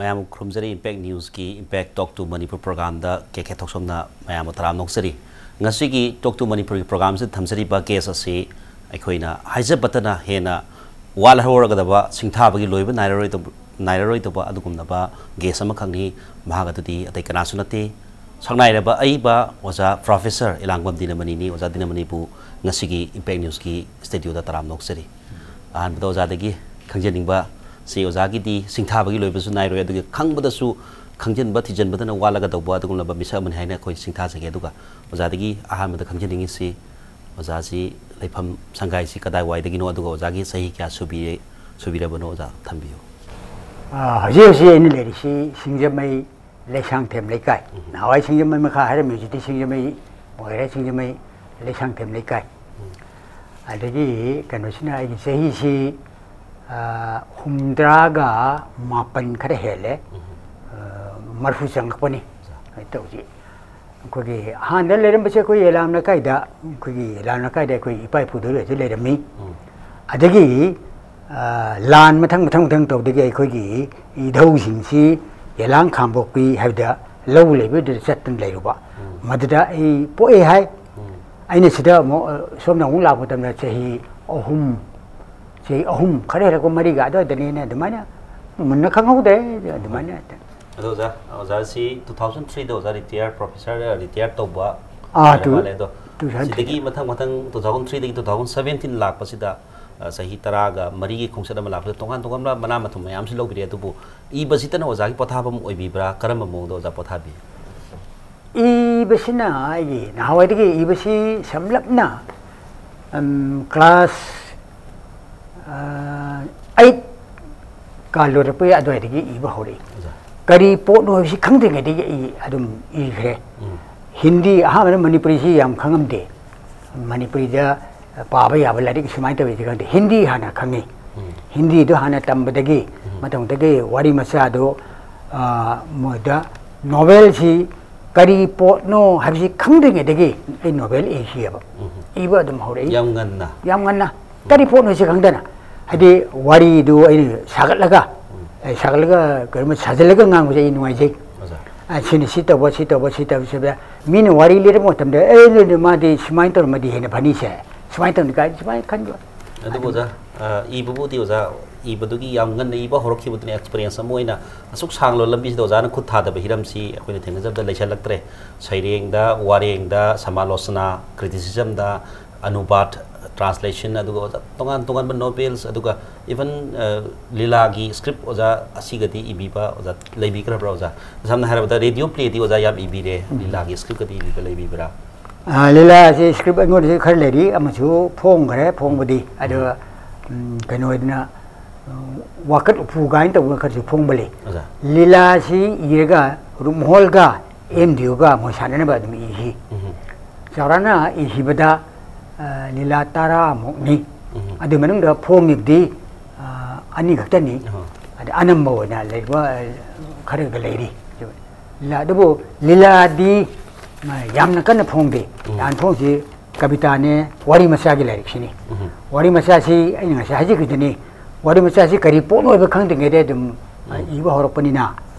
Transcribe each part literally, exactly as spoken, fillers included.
ꯃꯌꯥꯝ ꯈꯨꯔꯨꯝꯖꯔꯤ꯫ Impact Newsꯀꯤ Impact Talk to Manipur programꯗ ꯀꯦ ꯀꯦ ꯊꯣꯛꯆꯣꯝꯅ ꯃꯌꯥꯝꯕꯨ ꯇꯔꯥꯝ ꯅꯣꯛꯆꯔꯤ꯫ ꯉꯁꯤꯒꯤ Talk to Manipurꯒꯤ programꯁꯤꯗ ꯊꯝꯖꯔꯤꯕ guest ꯑꯁꯤ ꯑꯩꯈꯣꯏꯅ ꯍꯥꯏꯖꯕꯇꯅ ꯍꯦꯟꯅ ꯋꯥꯠꯍꯧꯔꯒꯗꯕ, ꯁꯤꯡꯊꯥꯕꯒꯤ ꯂꯣꯏꯕ ꯅꯥꯏꯔꯔꯣꯏꯗꯕ, ꯅꯥꯏꯔꯔꯣꯏꯗꯕ ꯑꯗꯨꯒꯨꯝꯂꯕ guest ꯑꯃꯈꯛꯅꯤ꯫ ꯃꯍꯥꯛ ꯑꯗꯨꯗꯤ ꯑꯇꯩ ꯀꯅꯥꯁꯨ ꯅꯠꯇꯦ, ꯁꯛꯅꯥꯏꯔꯕ ꯑꯏꯕ ꯑꯣꯖꯥ Professor ꯏꯂꯥꯡꯕꯝ ꯗꯤꯅꯃꯅꯤꯅꯤ꯫ ꯑꯣꯖꯥ ꯗꯤꯅꯃꯅꯤꯕꯨ ꯉꯁꯤꯒꯤ Impact Newsꯀꯤ studioꯗ ꯇꯔꯥꯝ ꯅꯣꯛꯆꯔꯤ꯫ ꯑꯍꯥꯟꯕꯗ ꯑꯣꯖꯥꯗꯒꯤ ꯈꯪꯖꯅꯤꯡꯕ ꯁꯤ, ꯑꯣꯖꯥꯒꯤꯗꯤ ꯁꯤꯡꯊꯥꯕꯒꯤ ꯂꯣꯏꯕꯁꯨ ꯅꯥꯏꯔꯣꯏ, ꯑꯗꯨꯒ ꯈꯪꯕꯗꯁꯨ ꯈꯪꯖꯤꯟꯕ ꯊꯤꯖꯤꯟꯕꯗꯅ ꯋꯥꯠꯂꯒ ꯇꯧꯕ ꯑꯗꯨꯒꯨꯝꯂꯕ ꯃꯤꯁꯛ ꯑꯃꯅꯤ ꯍꯥꯏꯅ ꯑꯩꯈꯣꯏ ꯁꯤꯡꯊꯥꯖꯒꯦ꯫ ꯑꯗꯨꯒ ꯑꯣꯖꯥꯗꯒꯤ ꯑꯍꯥꯟꯕꯗ ꯈꯪꯖꯅꯤꯡꯉꯤꯁꯤ, ꯑꯣꯖꯥꯁꯤ ꯂꯩꯐꯝ ꯁꯪꯒꯥꯏꯁꯤ ꯀꯗꯥꯏꯋꯥꯏꯗꯒꯤꯅꯣ, ꯑꯗꯨꯒ ꯑꯣꯖꯥꯒꯤ ꯆꯍꯤ ꯀꯌꯥ ꯁꯨꯕꯤꯔꯦ, ꯁꯨꯕꯤꯔꯕꯅꯣ ꯑꯣꯖꯥ ꯊꯝꯕꯤꯌꯨ꯫ ꯑꯥ, ꯍꯧꯖꯤꯛ ꯍꯧꯖꯤꯛ ꯑꯩꯅ ꯂꯩꯔꯤꯁꯤ ꯁꯤꯡꯖꯃꯩ ꯂꯩꯁꯥꯡꯊꯦꯝ ꯂꯩꯀꯥꯏ꯫ ꯎꯝ꯫ ꯅꯍꯥꯟꯋꯥꯏ ꯁꯤꯡꯖꯃꯩ ꯃꯈꯥ ꯍꯥꯏꯔꯝꯃꯤ, ꯍꯧꯖꯤꯛꯇꯤ ꯁꯤꯡꯖꯃꯩ ꯑꯣꯏꯔꯦ, ꯁꯤꯡꯖꯃꯩ ꯂꯩꯁꯥꯡꯊꯦꯝ ꯂꯩꯀꯥꯏ꯫ ꯎꯝ꯫ ꯑꯗꯒꯤ ꯀꯩꯅꯣꯁꯤꯅ ꯑꯩꯒꯤ ꯆꯍꯤꯁꯤ, ꯑꯥ, ꯍꯨꯝꯗ꯭ꯔꯥꯒ ꯃꯥꯄꯟ ꯈꯔ ꯍꯦꯜꯂꯦ꯫ ꯎꯝ꯫ ꯑꯥ, ꯃꯔꯐꯨ ꯆꯪꯉꯛꯄꯅꯤ꯫ ꯑꯆꯥ꯫ ꯑꯗꯨ ꯇꯧꯁꯤ꯫ ꯑꯩꯈꯣꯏꯒꯤ ꯍꯥꯟꯅ ꯂꯩꯔꯝꯕꯁꯦ ꯑꯩꯈꯣꯏ ꯌꯦꯂꯥꯝ ꯂꯩꯀꯥꯏꯗ, ꯑꯩꯈꯣꯏꯒꯤ ꯌꯦꯂꯥꯝ ꯂꯩꯀꯥꯏꯗ ꯑꯩꯈꯣꯏ ꯏꯄꯥ ꯏꯄꯨꯗ ꯑꯣꯏꯔꯁꯨ ꯂꯩꯔꯝꯃꯤ꯫ ꯎꯝ꯫ ꯑꯗꯒꯤ, ꯑ, ꯂꯥꯟ ꯃꯊꯪ ꯃꯊꯪ ꯃꯊꯪ ꯇꯧꯗꯒꯤ ꯑꯩꯈꯣꯏꯒꯤ ꯏꯙꯧꯁꯤꯡꯁꯤ ꯌꯦꯂꯥꯡ ꯈꯥꯝꯕꯣꯛꯄꯤ ꯍꯥꯏꯕꯗ ꯂꯧ ꯂꯩꯕꯗꯨꯗ ꯆꯠꯇꯨꯅ ꯂꯩꯔꯨꯕ꯫ ꯎꯝ꯫ ꯃꯗꯨꯗ ꯑꯩ ꯄꯣꯛꯑꯦ ꯍꯥꯏ꯫ ꯎꯝ꯫ ꯑꯩꯅ ꯁꯤꯗ ꯑꯃꯨꯛ, ꯑ, ꯁꯣꯝꯗ ꯑꯃꯨꯛ ꯂꯥꯛꯄ ꯃꯇꯝꯗ ꯆꯍꯤ ꯑꯍꯨꯝ, ꯆꯍꯤ ꯑꯍꯨꯝ ꯈꯔ ꯍꯦꯜꯂꯛꯄ ꯃꯔꯤꯒ ꯑꯗꯨꯋꯥꯏꯗꯅꯦꯅ ꯑꯗꯨꯃꯥꯏꯅ ꯃꯨꯟꯅ ꯈꯪꯍꯧꯗꯦ, ꯑꯗꯨꯃꯥꯏꯅ꯫ ꯑꯗꯣ ꯑꯣꯖꯥ, ꯑꯣꯖꯥꯁꯤ two thousand threeꯗ ꯑꯣꯖꯥ retire, professor retire ꯇꯧꯕ ꯑꯥ, ꯑꯣꯏꯔ ꯇꯨ-, ꯃꯥꯜꯂꯦ꯫ ꯑꯗꯣ two thousand three꯫ ꯁꯤꯗꯒꯤ ꯃꯊꯪ ꯃꯊꯪ two thousand threeꯗꯒꯤ two thousand seventeen ꯂꯥꯛꯄꯁꯤꯗ, ꯑ, ꯆꯍꯤ ꯇꯔꯥꯒ ꯃꯔꯤꯒꯤ ꯈꯣꯡꯆꯠ ꯑꯃ ꯂꯥꯛꯄꯗ ꯇꯣꯉꯥꯟ ꯇꯣꯉꯥꯟꯕ ꯃꯅꯥ ꯃꯊꯨꯝ ꯃꯌꯥꯝꯁꯨ ꯂꯧꯕꯤꯔꯦ꯫ ꯑꯗꯨꯕꯨ ꯏꯕꯁꯤꯇꯅ ꯑꯣꯖꯥꯒꯤ ꯄꯣꯊꯥꯐꯝ ꯑꯣꯏꯕꯤꯕ꯭ꯔꯥ? ꯀꯔꯝꯕ ꯃꯑꯣꯡꯗ ꯑꯣꯖꯥ ꯄꯣꯊꯥꯕꯤ? ꯏꯕꯁꯤꯅ ꯑꯩꯒꯤ ꯅꯍꯥꯟꯋꯥꯏꯗꯒꯤ ꯏꯕꯁꯤ ꯁꯝꯂꯞꯅ, ꯎꯝ, class, ꯑ, eight ꯀꯥ ꯂꯣꯏꯔꯛꯄꯒꯤ ꯑꯗꯨꯋꯥꯏꯗꯒꯤ ꯏꯕ ꯍꯧꯔꯛꯏ꯫ ꯑꯣꯖꯥ꯫ ꯀꯔꯤ ꯄꯣꯠꯅꯣ ꯍꯥꯏꯕꯁꯤ ꯈꯪꯗ꯭ꯔꯤꯉꯩꯗꯒꯤ ꯑꯩ ꯑꯗꯨꯝ ꯏꯈ꯭ꯔꯦ꯫ ꯎꯝ꯫ ꯍꯤꯟꯗꯤ, ꯑꯍꯥꯟꯕꯗ ꯃꯅꯤꯄꯨꯔꯤꯁꯤ ꯌꯥꯝ ꯈꯪꯉꯝꯗꯦ꯫ ꯃꯅꯤꯄꯨꯔꯤꯗ ꯄꯥꯕ ꯌꯥꯕ ꯂꯥꯏꯔꯤꯛ ꯁꯨꯃꯥꯏꯅ ꯇꯧꯏꯁꯤ ꯈꯪꯗꯦ꯫ ꯍꯤꯟꯗꯤ ꯍꯥꯟꯅ ꯈꯪꯉꯤ꯫ ꯎꯝ꯫ ꯍꯤꯟꯗꯤꯗꯨ ꯍꯥꯟꯅ ꯇꯝꯕꯗꯒꯤ ꯎꯝ꯫ ꯃꯇꯝꯗꯒꯤ ꯋꯥꯔꯤ ꯃꯆꯥꯗꯨ, ꯑ, ꯃꯣꯏꯗ novelꯁꯤ ꯀꯔꯤ ꯄꯣꯠꯅꯣ ꯍꯥꯏꯕꯁꯤ ꯈꯪꯗ꯭ꯔꯤꯉꯩꯗꯒꯤ ꯑꯩ novel ꯏꯈꯤꯑꯕ꯫ ꯎꯝ꯫ ꯏꯕ ꯑꯗꯨꯝ ꯍꯧꯔꯛꯏ꯫ ꯌꯥꯝ ꯉꯟꯅ? ꯌꯥꯝ ꯉꯟꯅ꯫ ꯀꯔꯤ ꯄꯣꯠꯅꯣ ꯁꯤ ꯈꯪꯗꯅ꯫ ꯍꯥꯏꯗꯤ ꯋꯥꯔꯤꯗꯨ ꯑꯩꯅ ꯁꯥꯒꯠꯂꯒ, ꯎꯝ꯫ ꯁꯥꯒꯠꯂꯒ ꯀꯩꯅꯣꯝꯃ ꯁꯥꯖꯜꯂꯒ ꯉꯥꯡꯕꯁꯦ ꯑꯩ ꯅꯨꯡꯉꯥꯏꯖꯩ꯫ ꯑꯣꯖꯥ ꯑ, ꯁꯤꯅ ꯁꯤ ꯇꯧꯕ, ꯁꯤ ꯇꯧꯕ, ꯁꯤ ꯇꯧꯕ, ꯁꯤ ꯇꯧꯕ꯫ ꯃꯤꯅ ꯋꯥꯔꯤ ꯂꯤꯔꯛꯄ ꯃꯇꯝꯗ, "ꯑꯦ, ꯑꯗꯨꯗꯤ ꯃꯥꯗꯤ ꯁꯨꯃꯥꯏꯅ ꯇꯧꯔꯝꯃꯗꯤ ꯍꯦꯟꯅ ꯐꯅꯤꯁꯦ, ꯁꯨꯃꯥꯏꯅ ꯇꯧꯅꯤ" ꯀꯥꯏꯅ ꯁꯨꯃꯥꯏꯅ ꯈꯟꯕ꯫ ꯑꯗꯨꯕꯨ ꯑꯣꯖꯥ, ꯑ, ꯏꯕꯕꯨꯗꯤ ꯑꯣꯖꯥ, ꯏꯕꯗꯨꯒꯤ ꯌꯥꯝ ꯉꯟꯅ ꯏꯕ ꯍꯧꯔꯛꯈꯤꯕꯗꯨꯅ experience ꯑꯃ ꯑꯣꯏꯅ ꯑꯁꯨꯛ ꯁꯥꯡꯂꯕ ꯂꯝꯕꯤꯁꯤꯗ ꯑꯣꯖꯥꯅ ꯈꯨꯠ ꯊꯥꯗꯕ ꯍꯤꯔꯝꯁꯤ ꯑꯩꯈꯣꯏꯅ ꯊꯦꯡꯅꯖꯕꯗ ꯂꯩꯁꯜꯂꯛꯇ꯭ꯔꯦ꯫ ꯁꯩꯔꯦꯡꯗ, ꯋꯥꯔꯦꯡꯗ, ꯁꯃꯥꯂꯣꯆꯅꯥ, criticismꯗ, ꯑꯅꯨꯕꯥꯗ, translation, ꯑꯗꯨꯒ ꯑꯣꯖꯥ ꯇꯣꯉꯥꯟ ꯇꯣꯉꯥꯟꯕ novels, ꯑꯗꯨꯒ even, ꯑ, ꯂꯤꯂꯥꯒꯤ script ꯑꯣꯖꯥ ꯑꯁꯤꯒꯗꯤ ꯏꯕꯤꯕ ꯑꯣꯖꯥ ꯂꯩꯕꯤꯈ꯭ꯔꯕ꯭ꯔꯥ ꯑꯣꯖꯥ? ꯁꯝꯅ ꯍꯥꯏꯔꯕꯗ radio playꯗꯤ ꯑꯣꯖꯥ ꯌꯥꯝ ꯏꯕꯤꯔꯦ, ꯂꯤꯂꯥꯒꯤ scriptꯀꯗꯤ ꯏꯕꯤꯕ ꯂꯩꯕꯤꯕ꯭ꯔꯥ? ꯑ, ꯂꯤꯂꯥꯁꯤ script ꯑꯩꯉꯣꯟꯗꯁꯨ ꯈꯔ ꯂꯩꯔꯤ, ꯑꯃꯁꯨ ꯐꯣꯡꯈ꯭ꯔꯦ ꯐꯣꯡꯕꯗꯤ, ꯑꯗꯣ, ꯎꯝ, ꯀꯩꯅꯣ ꯑꯣꯏꯗꯅ, ꯎꯝ, ꯋꯥꯀꯠ ꯎꯄꯨ ꯀꯥꯏꯅ ꯇꯧꯕ ꯈꯔꯁꯨ ꯐꯣꯡꯕ ꯂꯩ꯫ ꯑꯣꯖꯥ꯫ ꯂꯤꯂꯥꯁꯤ ꯏꯔꯒ ꯔꯨꯝꯍꯣꯜꯒ ꯑꯦꯝ ꯗꯤꯌꯨꯒ ꯃꯣꯏ ꯁꯥꯟꯅꯅꯕ ꯑꯗꯨꯝ ꯏꯈꯤ꯫ ꯎꯝ꯫ ꯆꯥꯎꯔꯥꯛꯅ ꯏꯈꯤꯕꯗ, ꯑ, ꯂꯤꯂꯥ ꯇꯔꯥꯃꯨꯛꯅꯤ꯫ ꯎꯝ꯫ ꯑꯗꯨ ꯃꯅꯨꯡꯗ ꯐꯣꯡꯉꯤꯕꯗꯤ, ꯑ, ꯑꯅꯤ ꯈꯛꯇꯅꯤ꯫ ꯑꯍꯣ꯫ ꯑꯗ ꯑꯅꯝꯕ ꯑꯣꯏꯅ ꯂꯩꯕ, ꯑ, ꯈꯔꯒ ꯂꯩꯔꯤ꯫ ꯂꯤꯂꯥ, ꯑꯗꯨꯕꯨ ꯂꯤꯂꯥꯗꯤ, ꯑ, ꯌꯥꯝꯅ ꯀꯟꯅ ꯐꯣꯡꯗꯦ꯫ ꯎꯝ꯫ ꯌꯥꯝꯅ ꯐꯣꯡꯁꯤ ꯀꯕꯤꯇꯥꯅꯦ, ꯋꯥꯔꯤ ꯃꯆꯥꯒꯤ ꯂꯥꯏꯔꯤꯛꯁꯤꯅꯤ꯫ ꯎꯝ꯫ ꯋꯥꯔꯤ ꯃꯆꯥꯁꯤ ꯑꯩꯅ ꯉꯁꯥꯏ ꯍꯥꯏꯖꯈꯤꯗꯨꯅꯤ, ꯋꯥꯔꯤ ꯃꯆꯥꯁꯤ ꯀꯔꯤ ꯄꯣꯠꯅꯣ ꯍꯥꯏꯕ ꯈꯪꯗ꯭ꯔꯤꯉꯩꯗ ꯑꯗꯨꯝ, ꯑ, ꯎꯝ꯫ ꯏꯕ ꯍꯧꯔꯛꯄꯅꯤꯅ,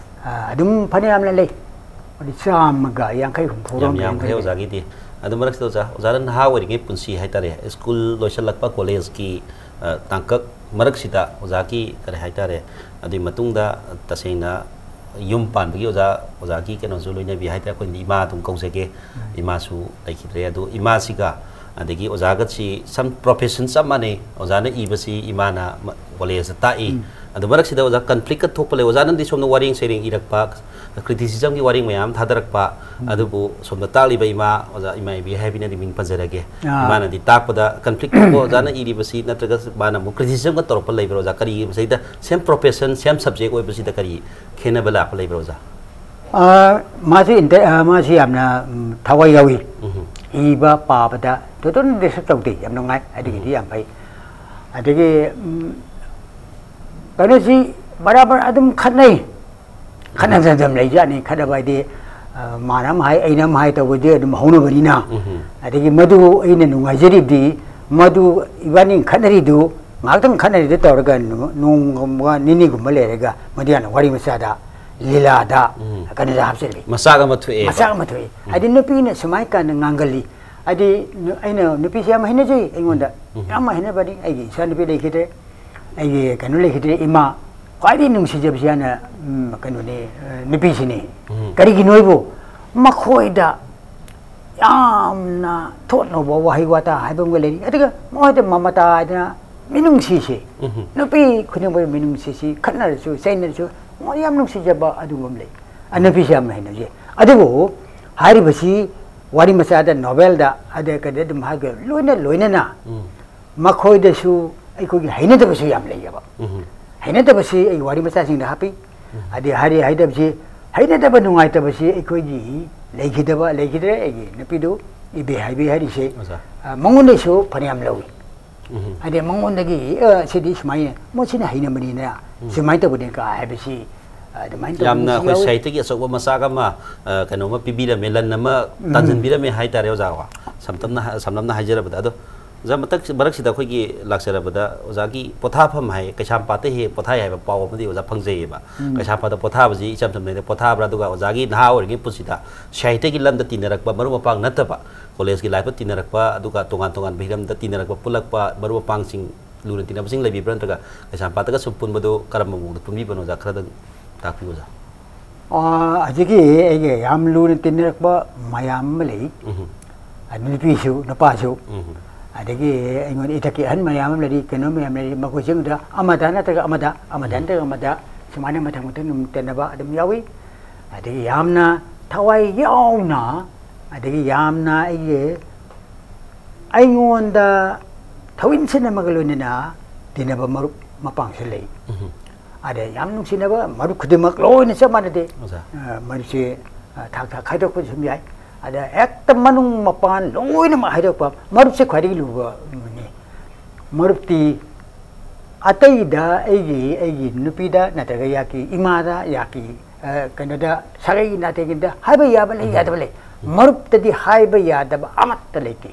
ꯑ, ꯑꯗꯨꯝ ꯐꯅꯌꯥꯝꯅ ꯂꯩ꯫ ꯋꯥꯔꯤ ꯆꯥꯝꯃꯒ ꯌꯥꯡꯈꯩ ꯍꯨꯝꯐꯨ ꯌꯥꯝ ꯔꯣꯝ ꯌꯥꯝꯈ꯭ꯔꯦ ꯂꯩ꯫ ꯑꯣꯖꯥꯒꯤꯗꯤ꯫ ꯑꯗꯨ ꯃꯔꯛꯁꯤꯗ ꯑꯣꯖꯥ, ꯑꯣꯖꯥꯅ ꯅꯍꯥ ꯑꯣꯏꯔꯤꯉꯩ ꯄꯨꯟꯁꯤ ꯍꯥꯏꯇꯥꯔꯦ, ꯁ꯭ꯀꯨꯜ ꯂꯣꯏꯁꯤꯜꯂꯛꯄ, ꯀꯣꯂꯦꯖꯀꯤ, ꯑ, ꯇꯥꯡꯀꯛ ꯃꯔꯛꯁꯤꯗ ꯑꯣꯖꯥꯒꯤ ꯀꯔꯤ ꯍꯥꯏꯇꯥꯔꯦ, ꯑꯗꯨꯒꯤ ꯃꯇꯨꯡꯗ ꯇꯁꯦꯡꯅ ꯌꯨꯝ ꯄꯥꯟꯕꯒꯤ ꯑꯣꯖꯥ, ꯑꯣꯖꯥꯒꯤ ꯀꯩꯅꯣꯁꯨ ꯂꯣꯏꯅꯕꯤ ꯍꯥꯏꯇꯥꯔꯦ, ꯑꯩꯈꯣꯏꯅ ꯏꯃꯥ ꯑꯗꯨꯝ ꯀꯧꯖꯒꯦ꯫ ꯏꯃꯥꯁꯨ ꯂꯩꯈꯤꯗ꯭ꯔꯦ꯫ ꯑꯗꯨ ꯏꯃꯥꯁꯤꯒ ꯑꯗꯒꯤ ꯑꯣꯖꯥꯒꯁꯤ some profession ꯆꯞ ꯃꯥꯟꯅꯩ꯫ ꯑꯣꯖꯥꯅ ꯏꯕꯁꯤ ꯏꯃꯥꯅ ꯃ-, ꯀꯣꯂꯦꯖꯇ ꯇꯥꯛꯏ꯫ ꯑꯗꯨ ꯃꯔꯛꯁꯤꯗ ꯑꯣꯖꯥ conflictꯀ ꯊꯣꯛꯄ ꯂꯩ꯫ ꯑꯣꯖꯥꯅꯗꯤ ꯁꯣꯝꯗ ꯋꯥꯔꯦꯡ ꯁꯩꯔꯦꯡ ꯏꯔꯛꯄ, criticismꯒꯤ ꯋꯥꯔꯦꯡ ꯃꯌꯥꯝ ꯊꯥꯗꯔꯛꯄ, ꯑꯗꯨꯕꯨ ꯁꯣꯝꯗ ꯇꯥꯛꯂꯤꯕ ꯏꯃꯥ, ꯑꯣꯖꯥ ꯏꯃꯥ ꯏꯕꯤ ꯍꯥꯏꯕꯤꯅꯗꯤ ꯃꯤꯡ ꯄꯟꯖꯔꯒꯦ꯫ ꯑꯥ꯫ ꯏꯃꯥꯅꯗꯤ ꯇꯥꯛꯄꯗ conflict ꯊꯣꯛꯄ ꯑꯣꯖꯥꯅ ꯏꯔꯤꯕꯁꯤ ꯅꯠꯇ꯭ꯔꯒ ꯃꯥꯅ ꯑꯃꯨꯛ criticismꯒ ꯇꯧꯔꯛꯄ ꯂꯩꯕ꯭ꯔꯥ ꯑꯣꯖꯥ? ꯀꯔꯤ ꯃꯁꯤꯗ same profession, same subject ꯑꯣꯏꯕꯁꯤꯗ ꯀꯔꯤ ꯈꯦꯠꯅꯕ ꯂꯥꯛꯄ ꯂꯩꯕ꯭ꯔꯥ ꯑꯣꯖꯥ? ꯑ, ꯃꯥꯁꯤ inter-, ꯑ, ꯃꯥꯁꯤ ꯌꯥꯝꯅ, ꯎꯝ, ꯊꯋꯥꯏ ꯌꯥꯎꯏ꯫ ꯎꯝ꯫ ꯏꯕ ꯄꯥꯕꯗ ꯇꯣꯇꯜ disturb ꯇꯧꯗꯦ, ꯌꯥꯝ ꯅꯨꯡꯉꯥꯏ, ꯑꯗꯨꯒꯤꯗꯤ ꯌꯥꯝ ꯐꯩ꯫ ꯑꯗꯒꯤ, ꯎꯝ, ꯀꯩꯅꯣꯁꯤ ꯕꯔꯥꯕꯔ ꯑꯗꯨꯝ ꯈꯠꯅꯩ꯫ ꯈꯠꯅꯗꯅ ꯑꯗꯨꯝ ꯂꯩꯖꯥꯠꯅꯤ꯫ ꯈꯠꯅꯕ ꯍꯥꯏꯗꯤ, ꯑ, ꯃꯥꯅ ꯑꯃ ꯍꯥꯏ, ꯑꯩꯅ ꯑꯃ ꯍꯥꯏ ꯇꯧꯕꯗꯤ ꯑꯗꯨꯝ ꯍꯧꯅꯕꯅꯤꯅ꯫ ꯎꯝ꯫ ꯑꯗꯒꯤ ꯃꯗꯨ ꯑꯩꯅ ꯅꯨꯡꯉꯥꯏꯖꯔꯤꯕꯗꯤ, ꯃꯗꯨ ꯏꯕꯥꯅꯤ ꯈꯠꯅꯔꯤꯗꯨ ꯉꯥꯏꯍꯥꯛꯇꯪ ꯈꯠꯅꯔꯤꯗ ꯇꯧꯔꯒ ꯅꯣꯡꯒꯨꯝꯕ ꯅꯤꯅꯤꯒꯨꯝꯕ ꯂꯩꯔꯒ ꯃꯗꯨ ꯌꯥꯝꯅ ꯋꯥꯔꯤ ꯃꯆꯥꯗ, ꯂꯤꯂꯥꯗ, ꯎꯝ꯫ ꯀꯩꯅꯣꯗ ꯍꯥꯞꯆꯤꯜꯂꯤ꯫ ꯃꯆꯥꯛ ꯑꯃ ꯊꯣꯛꯑꯦꯕ꯫ ꯃꯆꯥꯛ ꯑꯃ ꯊꯣꯛꯏ꯫ ꯎꯝ꯫ ꯍꯥꯏꯗꯤ ꯅꯨꯄꯤꯅ ꯁꯨꯃꯥꯏ ꯀꯥꯟꯗ ꯉꯥꯡꯒꯜꯂꯤ꯫ ꯍꯥꯏꯗꯤ ꯅꯨ-, ꯑꯩꯅ ꯅꯨꯄꯤꯁꯦ ꯌꯥꯝ ꯍꯩꯅꯖꯩ ꯑꯩꯉꯣꯟꯗ꯫ ꯎꯝ꯫ ꯌꯥꯝ ꯍꯩꯅꯕꯅꯤ꯫ ꯑꯩꯒꯤ ꯏꯆꯥ ꯅꯨꯄꯤ ꯂꯩꯈꯤꯗ꯭ꯔꯦ꯫ ꯑꯩꯒꯤ ꯀꯩꯅꯣ ꯂꯩꯈꯤꯗ꯭ꯔꯦ꯫ ꯏꯃꯥ ꯈ꯭ꯋꯥꯏꯗꯒꯤ ꯅꯨꯡꯁꯤꯖꯕꯁꯤ ꯍꯥꯟꯅ, ꯎꯝ, ꯀꯩꯅꯣꯅꯤ, ꯑ, ꯅꯨꯄꯤꯁꯤꯅꯤ꯫ ꯎꯝ꯫ ꯀꯔꯤꯒꯤꯅꯣ ꯍꯥꯏꯕꯨ ꯃꯈꯣꯏꯗ ꯌꯥꯝꯅ ꯊꯣꯠꯅꯧꯕ ꯋꯥꯍꯩ ꯋꯥꯇꯥ ꯍꯥꯏꯕ ꯑꯃꯒ ꯂꯩꯔꯤ꯫ ꯑꯗꯨꯒ ꯃꯈꯣꯏꯗ ꯃꯃꯇꯥ ꯍꯥꯏꯗꯅ ꯃꯤꯅꯨꯡꯁꯤꯁꯤ, ꯎꯝ꯫ ꯅꯨꯄꯤ ꯈꯨꯗꯤꯡꯃꯛ ꯃꯤꯅꯨꯡꯁꯤꯁꯤ ꯈꯠꯅꯔꯁꯨ ꯆꯩꯅꯔꯁꯨ ꯃꯉꯣꯟꯗ ꯌꯥꯝ ꯅꯨꯡꯁꯤꯖꯕ ꯑꯗꯨꯒꯨꯝꯕ ꯑꯃ ꯂꯩ꯫ ꯑ, ꯅꯨꯄꯤꯁꯤ ꯌꯥꯝꯅ ꯍꯩꯅꯖꯩ꯫ ꯑꯗꯨꯕꯨ ꯍꯥꯏꯔꯤꯕꯁꯤ ꯋꯥꯔꯤ ꯃꯆꯥꯗ, ꯅꯣꯕꯦꯜꯗ, ꯑꯗ ꯀꯩꯗ ꯑꯗꯨꯝ ꯍꯥꯏꯒ ꯂꯣꯏꯅ ꯂꯣꯏꯅꯅ ꯎꯝ꯫ ꯃꯈꯣꯏꯗꯁꯨ ꯑꯩꯈꯣꯏꯒꯤ ꯍꯩꯅꯗꯕꯁꯨ ꯌꯥꯝ ꯂꯩꯌꯦꯕ꯫ ꯎꯝ꯫ ꯍꯩꯅꯗꯕꯁꯤ ꯑꯩ ꯋꯥꯔꯤ ꯃꯆꯥꯁꯤꯡꯗ ꯍꯥꯞꯄꯤ꯫ ꯎꯝ꯫ ꯑꯗꯩ ꯍꯥꯏꯔꯤ ꯍꯩꯅꯗꯕꯁꯤ, ꯍꯩꯅꯗꯕ ꯅꯨꯡꯉꯥꯏꯇꯕꯁꯤ ꯑꯩꯈꯣꯏꯒꯤ ꯂꯩꯈꯤꯗꯕ, ꯂꯩꯈꯤꯗ꯭ꯔꯦ꯫ ꯑꯩꯒꯤ ꯅꯨꯄꯤꯗꯨ ꯏꯕꯦ ꯍꯥꯏꯕꯤ ꯍꯥꯏꯔꯤꯁꯦ, ꯑꯣꯖꯥ꯫ ꯑ, ꯃꯉꯣꯟꯗꯁꯨ ꯐꯅꯌꯥꯝ ꯂꯧꯏ꯫ ꯎꯝ꯫ ꯍꯥꯏꯗꯤ ꯃꯉꯣꯟꯗꯒꯤ, ꯑ, ꯁꯤꯗꯤ ꯁꯨꯃꯥꯏꯅ, ꯃꯁꯤꯅ ꯍꯩꯅꯕꯅꯤꯅ ꯎꯝ꯫ ꯁꯨꯃꯥꯏꯅ ꯇꯧꯕꯅꯤ ꯀꯥ ꯍꯥꯏꯕꯁꯤ, ꯑ, ꯑꯗꯨꯃꯥꯏꯅ ꯇꯧꯕ ꯌꯥꯝꯅ ꯑꯃꯁꯨ ꯑꯩꯈꯣꯏ ꯌꯥꯎꯏ꯫ ꯁꯥꯍꯤꯇ꯭ꯌꯒꯤ ꯑꯆꯧꯕ ꯃꯆꯥꯛ ꯑꯃ, ꯑ, ꯀꯩꯅꯣꯝꯃ ꯄꯤꯕꯤꯔꯝꯃꯦ, ꯂꯟ ꯑꯃ ꯎꯝ꯫ ꯇꯥꯟꯁꯤꯟꯕꯤꯔꯝꯃꯦ ꯍꯥꯏꯇꯥꯔꯦ ꯑꯣꯖꯥꯀꯣ꯫ ꯁꯝꯇꯝꯅ ꯍꯥ-, ꯁꯝꯂꯞꯅ ꯍꯥꯏꯖꯔꯕꯗ꯫ ꯑꯗꯣ ꯑꯣꯖꯥ, ꯃꯊꯛ-, ꯃꯔꯛꯁꯤꯗ ꯑꯩꯈꯣꯏꯒꯤ ꯂꯥꯛꯆꯔꯕꯗ ꯑꯣꯖꯥꯒꯤ ꯄꯣꯊꯥꯐꯝ ꯍꯥꯏ, ꯀꯩꯁꯥꯝꯄꯥꯠꯇ ꯍꯦꯛ ꯍꯦꯛ ꯄꯣꯊꯥꯏ ꯍꯥꯏꯕ ꯄꯥꯎ ꯑꯃꯗꯤ ꯑꯣꯖꯥ ꯐꯪꯖꯩꯌꯦꯕ꯫ ꯎꯝ꯫ ꯀꯩꯁꯥꯝꯄꯥꯠꯇ ꯄꯣꯊꯥꯕꯁꯤ ꯏꯆꯝ ꯆꯝꯅ ꯄꯣꯊꯥꯕ꯭ꯔꯥ? ꯑꯗꯨꯒ ꯑꯣꯖꯥꯒꯤ ꯅꯍꯥ ꯑꯣꯏꯔꯤꯉꯩ ꯄꯨꯟꯁꯤꯗ ꯁꯥꯍꯤꯇ꯭ꯌꯒꯤ ꯂꯝꯗ ꯇꯤꯟꯅꯔꯛꯄ ꯃꯔꯨꯞ ꯃꯄꯥꯡ ꯅꯠꯇꯕ, ꯀꯣꯂꯦꯖꯀꯤ ꯂꯥꯏꯐꯇ ꯇꯤꯟꯅꯔꯛꯄ, ꯑꯗꯨꯒ ꯇꯣꯉꯥꯟ ꯇꯣꯉꯥꯟꯕ ꯍꯤꯔꯝꯗ ꯇꯤꯟꯅꯔꯛꯄ, ꯄꯨꯜꯂꯛꯄ ꯃꯔꯨꯞ ꯃꯄꯥꯡꯁꯤꯡ, ꯂꯨꯅ ꯇꯤꯟꯅꯕꯁꯤꯡ ꯂꯩꯕꯤꯕ꯭ꯔꯥ? ꯅꯠꯇ꯭ꯔꯒ ꯀꯩꯁꯥꯝꯄꯥꯠꯇꯒ ꯁꯨꯝ ꯄꯨꯟꯕꯗꯨ ꯀꯔꯝꯕ ꯃꯑꯣꯡꯗ ꯄꯨꯟꯕꯤꯕꯅꯣ, ꯑꯣꯖꯥ? ꯈꯔꯗꯪ ꯇꯥꯛꯄꯤꯌꯨ, ꯑꯣꯖꯥ꯫ ꯑꯥ, ꯍꯧꯖꯤꯛꯀꯤ ꯑꯩꯒꯤ ꯌꯥꯝ ꯂꯨꯅ ꯇꯤꯟꯅꯔꯛꯄ ꯃꯌꯥꯝ ꯑꯃ ꯂꯩ꯫ ꯎꯝ꯫ ꯑꯗꯨ ꯅꯨꯄꯤꯁꯨ, ꯅꯨꯄꯥꯁꯨ꯫ ꯎꯝ꯫ ꯑꯗꯒꯤ ꯑꯩꯉꯣꯟꯗ ꯏꯊꯛꯀꯤ ꯑꯍꯟ ꯃꯌꯥꯝ ꯑꯃ ꯂꯩꯔꯤ, ꯀꯩꯅꯣ ꯃꯌꯥꯝ ꯂꯩꯔꯤ, ꯃꯈꯣꯏꯁꯤꯡꯗ ꯑꯃꯗ ꯅꯠꯇ꯭ꯔꯒ ꯑꯃꯗ, ꯑꯃꯗ ꯎꯝ꯫ ꯅꯠꯇ꯭ꯔꯒ ꯑꯃꯗ, ꯁꯨꯃꯥꯏꯅ ꯃꯊꯪ ꯃꯊꯪ ꯑꯗꯨꯝ ꯇꯤꯟꯅꯕ ꯑꯗꯨꯝ ꯌꯥꯎꯏ꯫ ꯑꯗꯒꯤ ꯌꯥꯝꯅ ꯊꯋꯥꯏ ꯌꯥꯎꯅ, ꯑꯗꯒꯤ ꯌꯥꯝꯅ ꯑꯩꯒꯤ, ꯑꯩꯉꯣꯟꯗ ꯊꯧꯏꯟꯁꯤꯟ ꯑꯃꯒ ꯂꯣꯏꯅꯅ ꯇꯤꯟꯅꯕ ꯃꯔꯨꯞ ꯃꯄꯥꯡꯁꯨ ꯂꯩ꯫ ꯎꯝ꯫ ꯑꯗ ꯌꯥꯝ ꯅꯨꯡꯁꯤꯅꯕ ꯃꯔꯨꯞ ꯈꯨꯗꯤꯡꯃꯛ ꯂꯣꯏꯅ ꯆꯞ ꯃꯥꯟꯅꯗꯦ꯫ ꯑꯣꯖꯥ꯫ ꯑ, ꯃꯔꯨꯞꯁꯦ, ꯑ, ꯊꯥꯛ ꯊꯥꯛ ꯈꯥꯏꯗꯣꯛꯄꯁꯨ ꯑꯗꯨꯝ ꯌꯥꯏ꯫ ꯑꯗ ꯍꯦꯛꯇ ꯃꯅꯨꯡ ꯃꯄꯥꯟ ꯂꯣꯏꯅꯃꯛ ꯍꯥꯏꯗꯣꯛꯄ, ꯃꯔꯨꯞꯁꯦ ꯈ꯭ꯋꯥꯏꯗꯒꯤ ꯂꯨꯕꯅꯤ꯫ ꯃꯔꯨꯞꯇꯤ ꯑꯇꯩꯗ ꯑꯩꯒꯤ, ꯑꯩꯒꯤ ꯅꯨꯄꯤꯗ ꯅꯠꯇ꯭ꯔꯒ ꯌꯥꯀꯤ ꯏꯃꯥꯗ, ꯌꯥꯀꯤ, ꯑ, ꯀꯩꯅꯣꯗ, ꯁꯥꯒꯩ ꯅꯥꯇꯩꯒꯤꯗ ꯍꯥꯏꯕ ꯌꯥꯕ ꯂꯩ, ꯎꯝ꯫ ꯌꯥꯗꯕ ꯂꯩ꯫ ꯎꯝ꯫ ꯃꯔꯨꯞꯇꯗꯤ ꯍꯥꯏꯕ ꯌꯥꯗꯕ ꯑꯃꯠꯇ ꯂꯩꯇꯦ꯫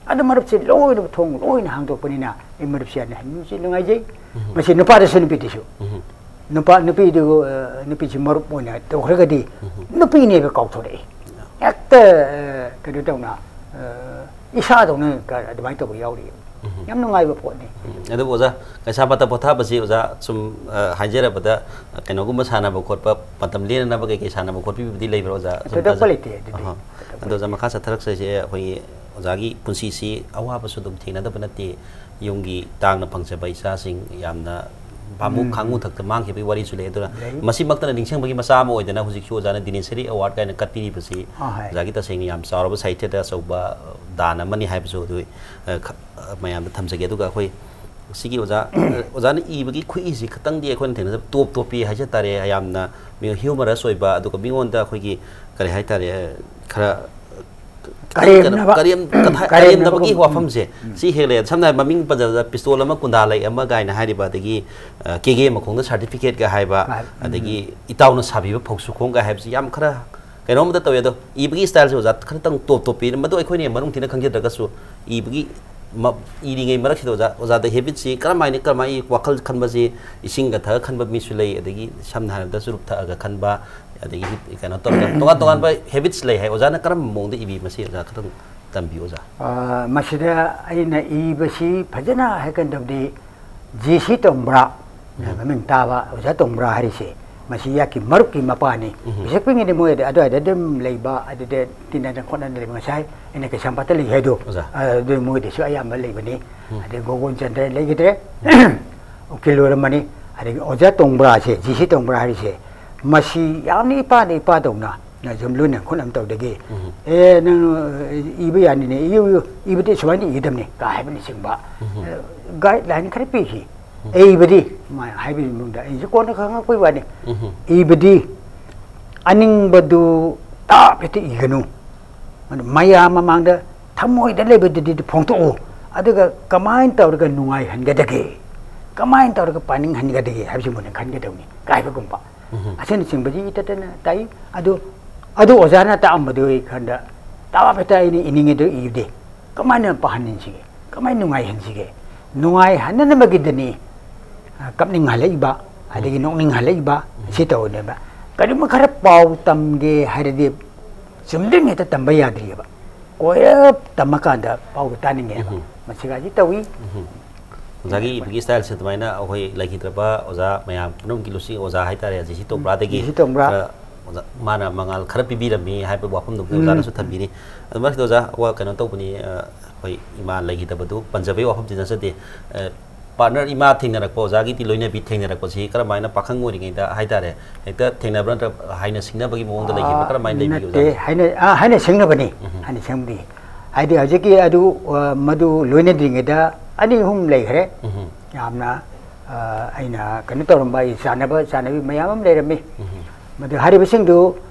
ꯑꯗꯨ ꯃꯔꯨꯞꯁꯦ ꯂꯣꯏꯅ ꯊꯣꯡ ꯂꯣꯏꯅ ꯍꯥꯡꯗꯣꯛꯄꯅꯤꯅ ꯑꯩ ꯃꯔꯨꯞꯁꯦ ꯌꯥꯝꯅ ꯍꯟꯕꯁꯨ ꯅꯨꯡꯉꯥꯏꯖꯩ꯫ ꯃꯁꯤ ꯅꯨꯄꯥꯗꯁꯨ ꯅꯨꯄꯤꯗꯁꯨ꯫ ꯅꯨꯄꯥ ꯅꯨꯄꯤꯗꯨ ꯑ, ꯅꯨꯄꯤꯁꯤ ꯃꯔꯨꯞ ꯑꯣꯏꯅ ꯇꯧꯈ꯭ꯔꯒꯗꯤ ꯅꯨꯄꯤꯅꯦꯕ ꯀꯥꯎꯊꯣꯔꯛꯏ꯫ ꯍꯦꯛꯇ ꯑ, ꯀꯩꯅꯣ ꯇꯧꯅ ꯑ, ꯏꯁꯥꯗꯧꯅ ꯀ- ꯑꯗꯨꯃꯥꯏꯅ ꯇꯧꯕ ꯌꯥꯎꯔꯤ꯫ ꯌꯥꯝ ꯅꯨꯡꯉꯥꯏꯕ ꯄꯣꯠꯅꯤ꯫ ꯎꯝ, ꯑꯗꯨꯕꯨ ꯑꯣꯖꯥ, ꯀꯩꯁꯥꯝꯄꯥꯠꯇ ꯄꯣꯊꯥꯕꯁꯤ ꯑꯣꯖꯥ ꯁꯨꯝ ꯑ, ꯍꯥꯏꯖꯔꯕꯗ ꯀꯩꯅꯣꯒꯨꯝꯕ ꯁꯥꯟꯅꯕ ꯈꯣꯠꯄ, ꯃꯇꯝ ꯂꯦꯟꯅꯅꯕ ꯀꯩꯀꯩ ꯁꯥꯟꯅꯕ ꯈꯣꯠꯄꯤꯕꯗꯤ ꯂꯩꯕ꯭ꯔꯥ ꯑꯣꯖꯥ? ꯁꯨꯝ ꯊꯣꯏꯗꯣꯛꯄ ꯇꯥꯖ- ꯂꯩꯇꯦ ꯑꯗꯨꯗꯤ꯫ ꯑꯍꯥ꯫ ꯑꯗꯣ ꯑꯣꯖꯥ, ꯃꯈꯥ ꯆꯠꯊꯔꯛꯆꯁꯦ, ꯑꯩꯈꯣꯏꯒꯤ ꯑꯣꯖꯥꯒꯤ ꯄꯨꯟꯁꯤꯁꯤ ꯑꯋꯥꯕꯁꯨ ꯑꯗꯨꯝ ꯊꯦꯡꯅꯗꯕ ꯅꯠꯇꯦ꯫ ꯌꯨꯝꯒꯤ ꯇꯥꯡꯅ ꯐꯪꯖꯕ ꯏꯆꯥꯁꯤꯡ ꯌꯥꯝꯅ ꯚꯥꯃꯨ ꯈꯥꯡꯉꯨ ꯊꯛꯇ ꯃꯥꯡꯈꯤꯕꯒꯤ ꯋꯥꯔꯤꯁꯨ ꯂꯩ꯫ ꯑꯗꯨꯅ ꯂꯩ꯫ ꯃꯁꯤꯃꯛꯇꯅ ꯅꯤꯡꯁꯤꯡꯕꯒꯤ ꯃꯆꯥ ꯑꯃ ꯑꯣꯏꯗꯅ ꯍꯧꯖꯤꯛꯁꯨ ꯑꯣꯖꯥꯅ ꯗꯤꯅꯦꯁꯔꯤ ꯑꯦꯋꯥꯔꯗ ꯀꯥꯏꯅ ꯀꯠꯄꯤꯔꯤꯕꯁꯤ ꯑꯥ, ꯍꯣꯏ꯫ ꯑꯣꯖꯥꯒꯤ ꯇꯁꯦꯡꯅ ꯌꯥꯝ ꯆꯥꯎꯔꯕ ꯁꯥꯍꯤꯇ꯭ꯌꯗ ꯑꯆꯧꯕ ꯗꯥꯟ ꯑꯃꯅꯤ ꯍꯥꯏꯕꯁꯨ ꯑꯗꯨ ꯑ, ꯈ-, ꯑ, ꯃꯌꯥꯝꯗ ꯊꯝꯖꯒꯦ꯫ ꯑꯗꯨꯒ ꯑꯩꯈꯣꯏ ꯁꯤꯒꯤ ꯑꯣꯖꯥ, ꯑꯣꯖꯥꯅ ꯏꯕꯒꯤ ꯈꯨꯠꯏꯁꯤ ꯈꯇꯪꯗꯤ ꯑꯩꯈꯣꯏꯅ ꯊꯦꯡꯅꯖꯕ ꯇꯣꯞ ꯇꯣꯞꯄꯤ ꯍꯥꯏꯖ ꯇꯥꯔꯦ꯫ ꯌꯥꯝꯅ ꯃꯤ ꯍ꯭ꯌꯨꯃꯔꯁ ꯑꯣꯏꯕ, ꯑꯗꯨꯒ ꯃꯤꯉꯣꯟꯗ ꯑꯩꯈꯣꯏꯒꯤ ꯀꯔꯤ ꯍꯥꯏ ꯇꯥꯔꯦ, ꯈꯔ ꯀꯔꯦꯝꯅꯕ꯫ ꯀꯔꯦꯝ-, ꯀꯊꯥ-, ꯀꯔꯦꯝꯅꯕꯒꯨꯝꯕ꯫ ꯀꯔꯦꯝꯅꯕꯒꯤ ꯋꯥꯐꯝꯁꯦ ꯎꯝ꯫ ꯁꯤ ꯍꯦꯛ ꯂꯩ꯫ ꯁꯝꯅ ꯍꯥꯏꯔꯕꯗ ꯃꯃꯤꯡ ꯄꯟꯖꯕꯗ ꯄꯤꯁꯇꯣꯜ ꯑꯃ ꯀꯨꯟꯗꯥ ꯂꯩ ꯑꯃ ꯀꯥꯏꯅ ꯍꯥꯏꯔꯤꯕ, ꯑꯗꯒꯤ ꯑ, ꯀꯦꯒꯦ ꯃꯈꯣꯡꯗ ꯁꯥꯔꯇꯤꯐꯤꯀꯦꯠꯀ ꯍꯥꯏꯕ, ꯍꯣꯏ꯫ ꯎꯝ꯫ ꯑꯗꯒꯤ ꯏꯇꯥꯎꯅ ꯁꯥꯕꯤꯕ ꯐꯧꯁꯨꯈꯣꯡꯒ ꯍꯥꯏꯕꯁꯤ ꯌꯥꯝ ꯈꯔ ꯀꯩꯅꯣꯝꯗ ꯇꯧꯋꯦ꯫ ꯑꯗꯣ ꯏꯕꯒꯤ ꯁ꯭ꯇꯥꯏꯜꯁꯦ ꯑꯣꯖꯥ ꯈꯔꯇꯪ ꯇꯣꯞ ꯇꯣꯞꯄꯤ꯫ ꯃꯗꯨ ꯑꯩꯈꯣꯏꯅ ꯃꯅꯨꯡ ꯊꯤꯅ ꯈꯪꯖꯗ꯭ꯔꯒꯁꯨ ꯏꯕꯒꯤ ꯃ-, ꯏꯔꯤꯉꯩ ꯃꯔꯛꯁꯤꯗ ꯑꯣꯖꯥ, ꯑꯣꯖꯥꯗ ꯍꯦꯕꯤꯠꯁꯤ ꯀꯔꯝꯍꯥꯏꯅ, ꯀꯔꯝꯍꯥꯏꯅ ꯋꯥꯈꯜ ꯈꯟꯕꯁꯤ, ꯏꯁꯤꯡꯒ ꯊꯛꯑ ꯈꯟꯕ ꯃꯤꯁꯨ ꯂꯩ, ꯑꯗꯒꯤ ꯁꯝꯅ ꯍꯥꯏꯔꯕꯗ ꯆꯨꯔꯨꯞ ꯊꯛꯑꯒ ꯈꯟꯕ, ꯑꯗꯒꯤ ꯀꯩꯅꯣ ꯇꯧꯔꯒ ꯇꯣꯉꯥꯟ ꯇꯣꯉꯥꯟꯕ ꯍꯦꯕꯤꯠꯁ ꯂꯩ ꯍꯥꯏ꯫ ꯑꯣꯖꯥꯅ ꯀꯔꯝꯕ ꯃꯑꯣꯡꯗ ꯏꯕꯤ, ꯃꯁꯤ ꯑꯣꯖꯥ ꯈꯤꯇꯪ ꯇꯝꯕꯤꯌꯨ ꯑꯣꯖꯥ꯫ ꯑ, ꯃꯁꯤꯗ ꯑꯩꯅ ꯏꯕꯁꯤ ꯐꯖꯅ ꯍꯥꯏꯒꯗꯕꯗꯤ ꯖꯤ ꯁꯤ ꯇꯣꯡꯕ꯭ꯔꯥ, ꯎꯝ꯫ ꯃꯃꯤꯡ ꯇꯥꯕ ꯑꯣꯖꯥ ꯇꯣꯡꯕ꯭ꯔꯥ ꯍꯥꯏꯔꯤꯁꯦ, ꯃꯁꯤ ꯏꯌꯥꯛꯀꯤ ꯃꯔꯨꯞꯀꯤ ꯃꯄꯥꯅꯤ꯫ ꯎꯝ꯫ ꯄꯤꯁꯛ ꯄꯤꯛꯉꯩꯗꯤ ꯃꯣꯏ ꯑꯗꯨꯋꯥꯏꯗ ꯑꯗꯨꯝ ꯂꯩꯕ, ꯑꯗꯨꯗ ꯇꯤꯟꯅꯗꯅ ꯈꯣꯠꯅꯗꯅ ꯂꯩꯕ꯫ ꯉꯁꯥꯏ ꯑꯩꯅ ꯀꯩꯁꯥꯝꯄꯥꯠꯇ ꯂꯩ ꯍꯥꯏꯗꯣ, ꯑꯣꯖꯥ꯫ ꯑ, ꯑꯗꯨ ꯃꯣꯏꯗꯁꯨ ꯑꯌꯥꯝꯕ ꯂꯩꯕꯅꯤ꯫ ꯎꯝ꯫ ꯑꯗꯩ ꯒꯣꯒꯣꯟ ꯆꯟꯗ꯭ꯔ ꯂꯩꯈꯤꯗ꯭ꯔꯦ, ꯎꯀꯤꯜ ꯑꯣꯏꯔꯝꯃꯅꯤ꯫ ꯑꯗꯒꯤ ꯑꯣꯖꯥ ꯇꯣꯡꯕ꯭ꯔꯥꯁꯦ, ꯖꯤ ꯁꯤ ꯇꯣꯡꯕ꯭ꯔꯥ ꯍꯥꯏꯔꯤꯁꯦ, ꯃꯁꯤ ꯌꯥꯝꯅ ꯏꯄꯥꯗ ꯏꯄꯥꯗꯧꯅ ꯁꯨꯝ ꯂꯨꯅ ꯈꯣꯠꯅ ꯇꯧꯗꯒꯤ, ꯎꯝ꯫ "ꯑꯦ, ꯅꯪ, ꯑ, ꯏꯕ ꯌꯥꯅꯤꯅꯦ, ꯏꯌꯨ, ꯏꯌꯨ, ꯏꯕꯗꯤ ꯁꯨꯃꯥꯏꯅ ꯏꯒꯗꯕꯅꯤ" ꯀ ꯍꯥꯏꯕꯅꯆꯤꯡꯕ, ꯎꯝ꯫ ꯑ, ꯒꯥꯏꯗꯂꯥꯏꯟ ꯈꯔ ꯄꯤꯈꯤ꯫ ꯏꯕꯗꯤ ꯃꯥ ꯍꯥꯏꯕꯒꯤ ꯃꯑꯣꯡꯗ ꯑꯩꯁꯨ ꯀꯣꯟꯅ ꯈꯪꯉꯛꯄꯩ ꯋꯥꯅꯤ꯫ ꯎꯝ꯫ ꯏꯕꯗꯤ ꯑꯅꯤꯡꯕꯗꯨ ꯇꯥꯞ ꯍꯦꯛꯇ ꯏꯒꯅꯨ꯫ ꯑꯗꯨ ꯃꯌꯥꯝ ꯃꯃꯥꯡꯗ ꯊꯃꯣꯏꯗ ꯂꯩꯕꯗꯨꯗꯤ ꯐꯣꯡꯗꯣꯛꯎ꯫ ꯑꯗꯨꯒ ꯀꯃꯥꯏꯅ ꯇꯧꯔꯒ ꯅꯨꯡꯉꯥꯏꯍꯟꯒꯗꯒꯦ, ꯀꯃꯥꯏꯅ ꯇꯧꯔꯒ ꯄꯥꯅꯤꯡꯍꯟꯒꯗꯒꯦ ꯍꯥꯏꯕꯁꯤ ꯃꯨꯟꯅ ꯈꯟꯒꯗꯧꯅꯤ ꯀꯥꯏꯕꯒꯨꯝꯕ꯫ ꯎꯝ꯫ ꯑꯁꯤꯅꯆꯤꯡꯕꯗꯤ ꯏꯇꯠꯇꯅ ꯇꯥꯛꯏ꯫ ꯑꯗꯨ, ꯑꯗꯨ ꯑꯣꯖꯥꯅ ꯇꯥꯛꯑꯝꯕꯗꯨ ꯑꯩ ꯈꯟꯗ ꯇꯥꯞ ꯍꯦꯛꯇ ꯑꯩꯅ ꯏꯅꯤꯡꯉꯤꯗꯨ ꯏꯗꯦ꯫ ꯀꯃꯥꯏꯅ ꯄꯥꯍꯟꯁꯤꯒꯦ, ꯀꯃꯥꯏꯅ ꯅꯨꯡꯉꯥꯏꯍꯟꯁꯤꯒꯦ? ꯅꯨꯡꯉꯥꯏꯍꯟꯅꯅꯕꯒꯤꯗꯅꯤ, ꯑ, ꯀꯞꯅꯤꯡꯍꯜꯂꯛꯏꯕ, ꯑꯗꯒꯤ ꯅꯣꯛꯅꯤꯡꯍꯜꯂꯛꯏꯕ, ꯁꯤ ꯇꯧꯔꯤꯅꯦꯕ꯫ ꯀꯔꯤꯒꯨꯝꯕ ꯈꯔ ꯄꯥꯎ ꯇꯝꯒꯦ ꯍꯥꯏꯔꯗꯤ ꯆꯨꯝꯗ꯭ꯔꯤꯡ ꯍꯦꯛꯇ ꯇꯝꯕ ꯌꯥꯗ꯭ꯔꯤꯑꯕ꯫ ꯀꯣꯏꯔꯞ ꯇꯝꯃꯀꯥꯟꯗ ꯄꯥꯎꯗꯣ ꯇꯥꯅꯤꯡꯉꯦꯕ꯫ ꯎꯝ꯫ ꯃꯁꯤꯒꯥꯁꯤ ꯇꯧꯏ꯫ ꯎꯝ꯫ ꯑꯣꯖꯥꯒꯤ ꯏꯕꯒꯤ ꯁ꯭ꯇꯥꯏꯜꯁꯦ ꯑꯗꯨꯃꯥꯏꯅ ꯑꯩꯈꯣꯏ ꯂꯩꯈꯤꯗ꯭ꯔꯕ ꯑꯣꯖꯥ ꯃꯌꯥꯝ ꯄꯨꯝꯅꯃꯛꯀꯤ ꯂꯨꯆꯤꯡ ꯑꯣꯖꯥ ꯍꯥꯏꯇꯥꯔꯦ, ꯖꯤ ꯁꯤ ꯇꯣꯡꯕ꯭ꯔꯥꯗꯒꯤ, ꯖꯤ ꯁꯤ ꯇꯣꯡꯕ꯭ꯔꯥ꯫ ꯑ, ꯑꯣꯖꯥ, ꯃꯥꯅ ꯃꯉꯥꯜ ꯈꯔ ꯄꯤꯕꯤꯔꯝꯃꯤ ꯍꯥꯏꯕ ꯋꯥꯐꯝꯗꯨ ꯎꯝ꯫ ꯑꯣꯖꯥꯅꯁꯨ ꯊꯝꯕꯤꯔꯤ꯫ ꯑꯗꯨ ꯃꯔꯛꯇ ꯑꯣꯖꯥ, ꯋꯥ ꯀꯩꯅꯣ ꯇꯧꯕꯅꯤ, ꯑ, ꯑꯩꯈꯣꯏ ꯏꯃꯥ ꯂꯩꯈꯤꯗꯕꯗꯨ ꯄꯟꯖꯕꯒꯤ ꯋꯥꯐꯝꯗꯤ ꯅꯠꯆꯗꯦ꯫ ꯑ, ꯄꯥꯔꯠꯅꯔ ꯏꯃꯥ ꯊꯦꯡꯅꯔꯛꯄ, ꯑꯣꯖꯥꯒꯤ ꯂꯣꯏꯅꯕꯤ ꯊꯦꯡꯅꯔꯛꯄꯁꯤ ꯀꯔꯝꯍꯥꯏꯅ ꯄꯥꯈꯪ ꯑꯣꯏꯔꯤꯉꯩꯗ ꯍꯥꯏꯇꯥꯔꯦ, ꯍꯦꯛꯇ ꯊꯦꯡꯅꯕ꯭ꯔꯥ ꯅꯠꯇ꯭ꯔꯒ ꯍꯥꯏꯅ ꯁꯤꯡꯅꯕꯒꯤ ꯃꯑꯣꯡꯗ ꯂꯩꯈꯤꯕ꯭ꯔꯥ? ꯑꯥ, ꯀꯔꯝꯍꯥꯏꯅ ꯂꯩꯕꯤꯒꯦ ꯅꯠꯇꯦ, ꯑꯣꯖꯥꯅ? ꯍꯥꯏꯅ, ꯑꯥ, ꯍꯥꯏꯅ ꯁꯤꯡꯅꯕꯅꯤ꯫ ꯎꯝ꯫ ꯍꯥꯏꯅ ꯁꯤꯡꯅꯕꯗꯤ꯫ ꯍꯥꯏꯗꯤ ꯍꯧꯖꯤꯛꯀꯤ ꯑꯗꯨ, ꯑ, ꯃꯗꯨ ꯂꯣꯏꯅꯗ꯭ꯔꯤꯉꯩꯗ ꯑꯅꯤ ꯑꯍꯨꯝ ꯂꯩꯈ꯭ꯔꯦ꯫ ꯎꯝ꯫ ꯌꯥꯝꯅ, ꯑ, ꯑꯩꯅ ꯀꯩꯅꯣ ꯇꯧꯔꯝꯕ, ꯑꯩ ꯆꯥꯟꯅꯕ, ꯆꯥꯟꯅꯕꯤ ꯃꯌꯥꯝ ꯑꯃ ꯂꯩꯔꯝꯃꯤ꯫ ꯎꯝ꯫ ꯃꯗꯨ ꯍꯥꯏꯔꯤꯕꯁꯤꯡꯗꯨ,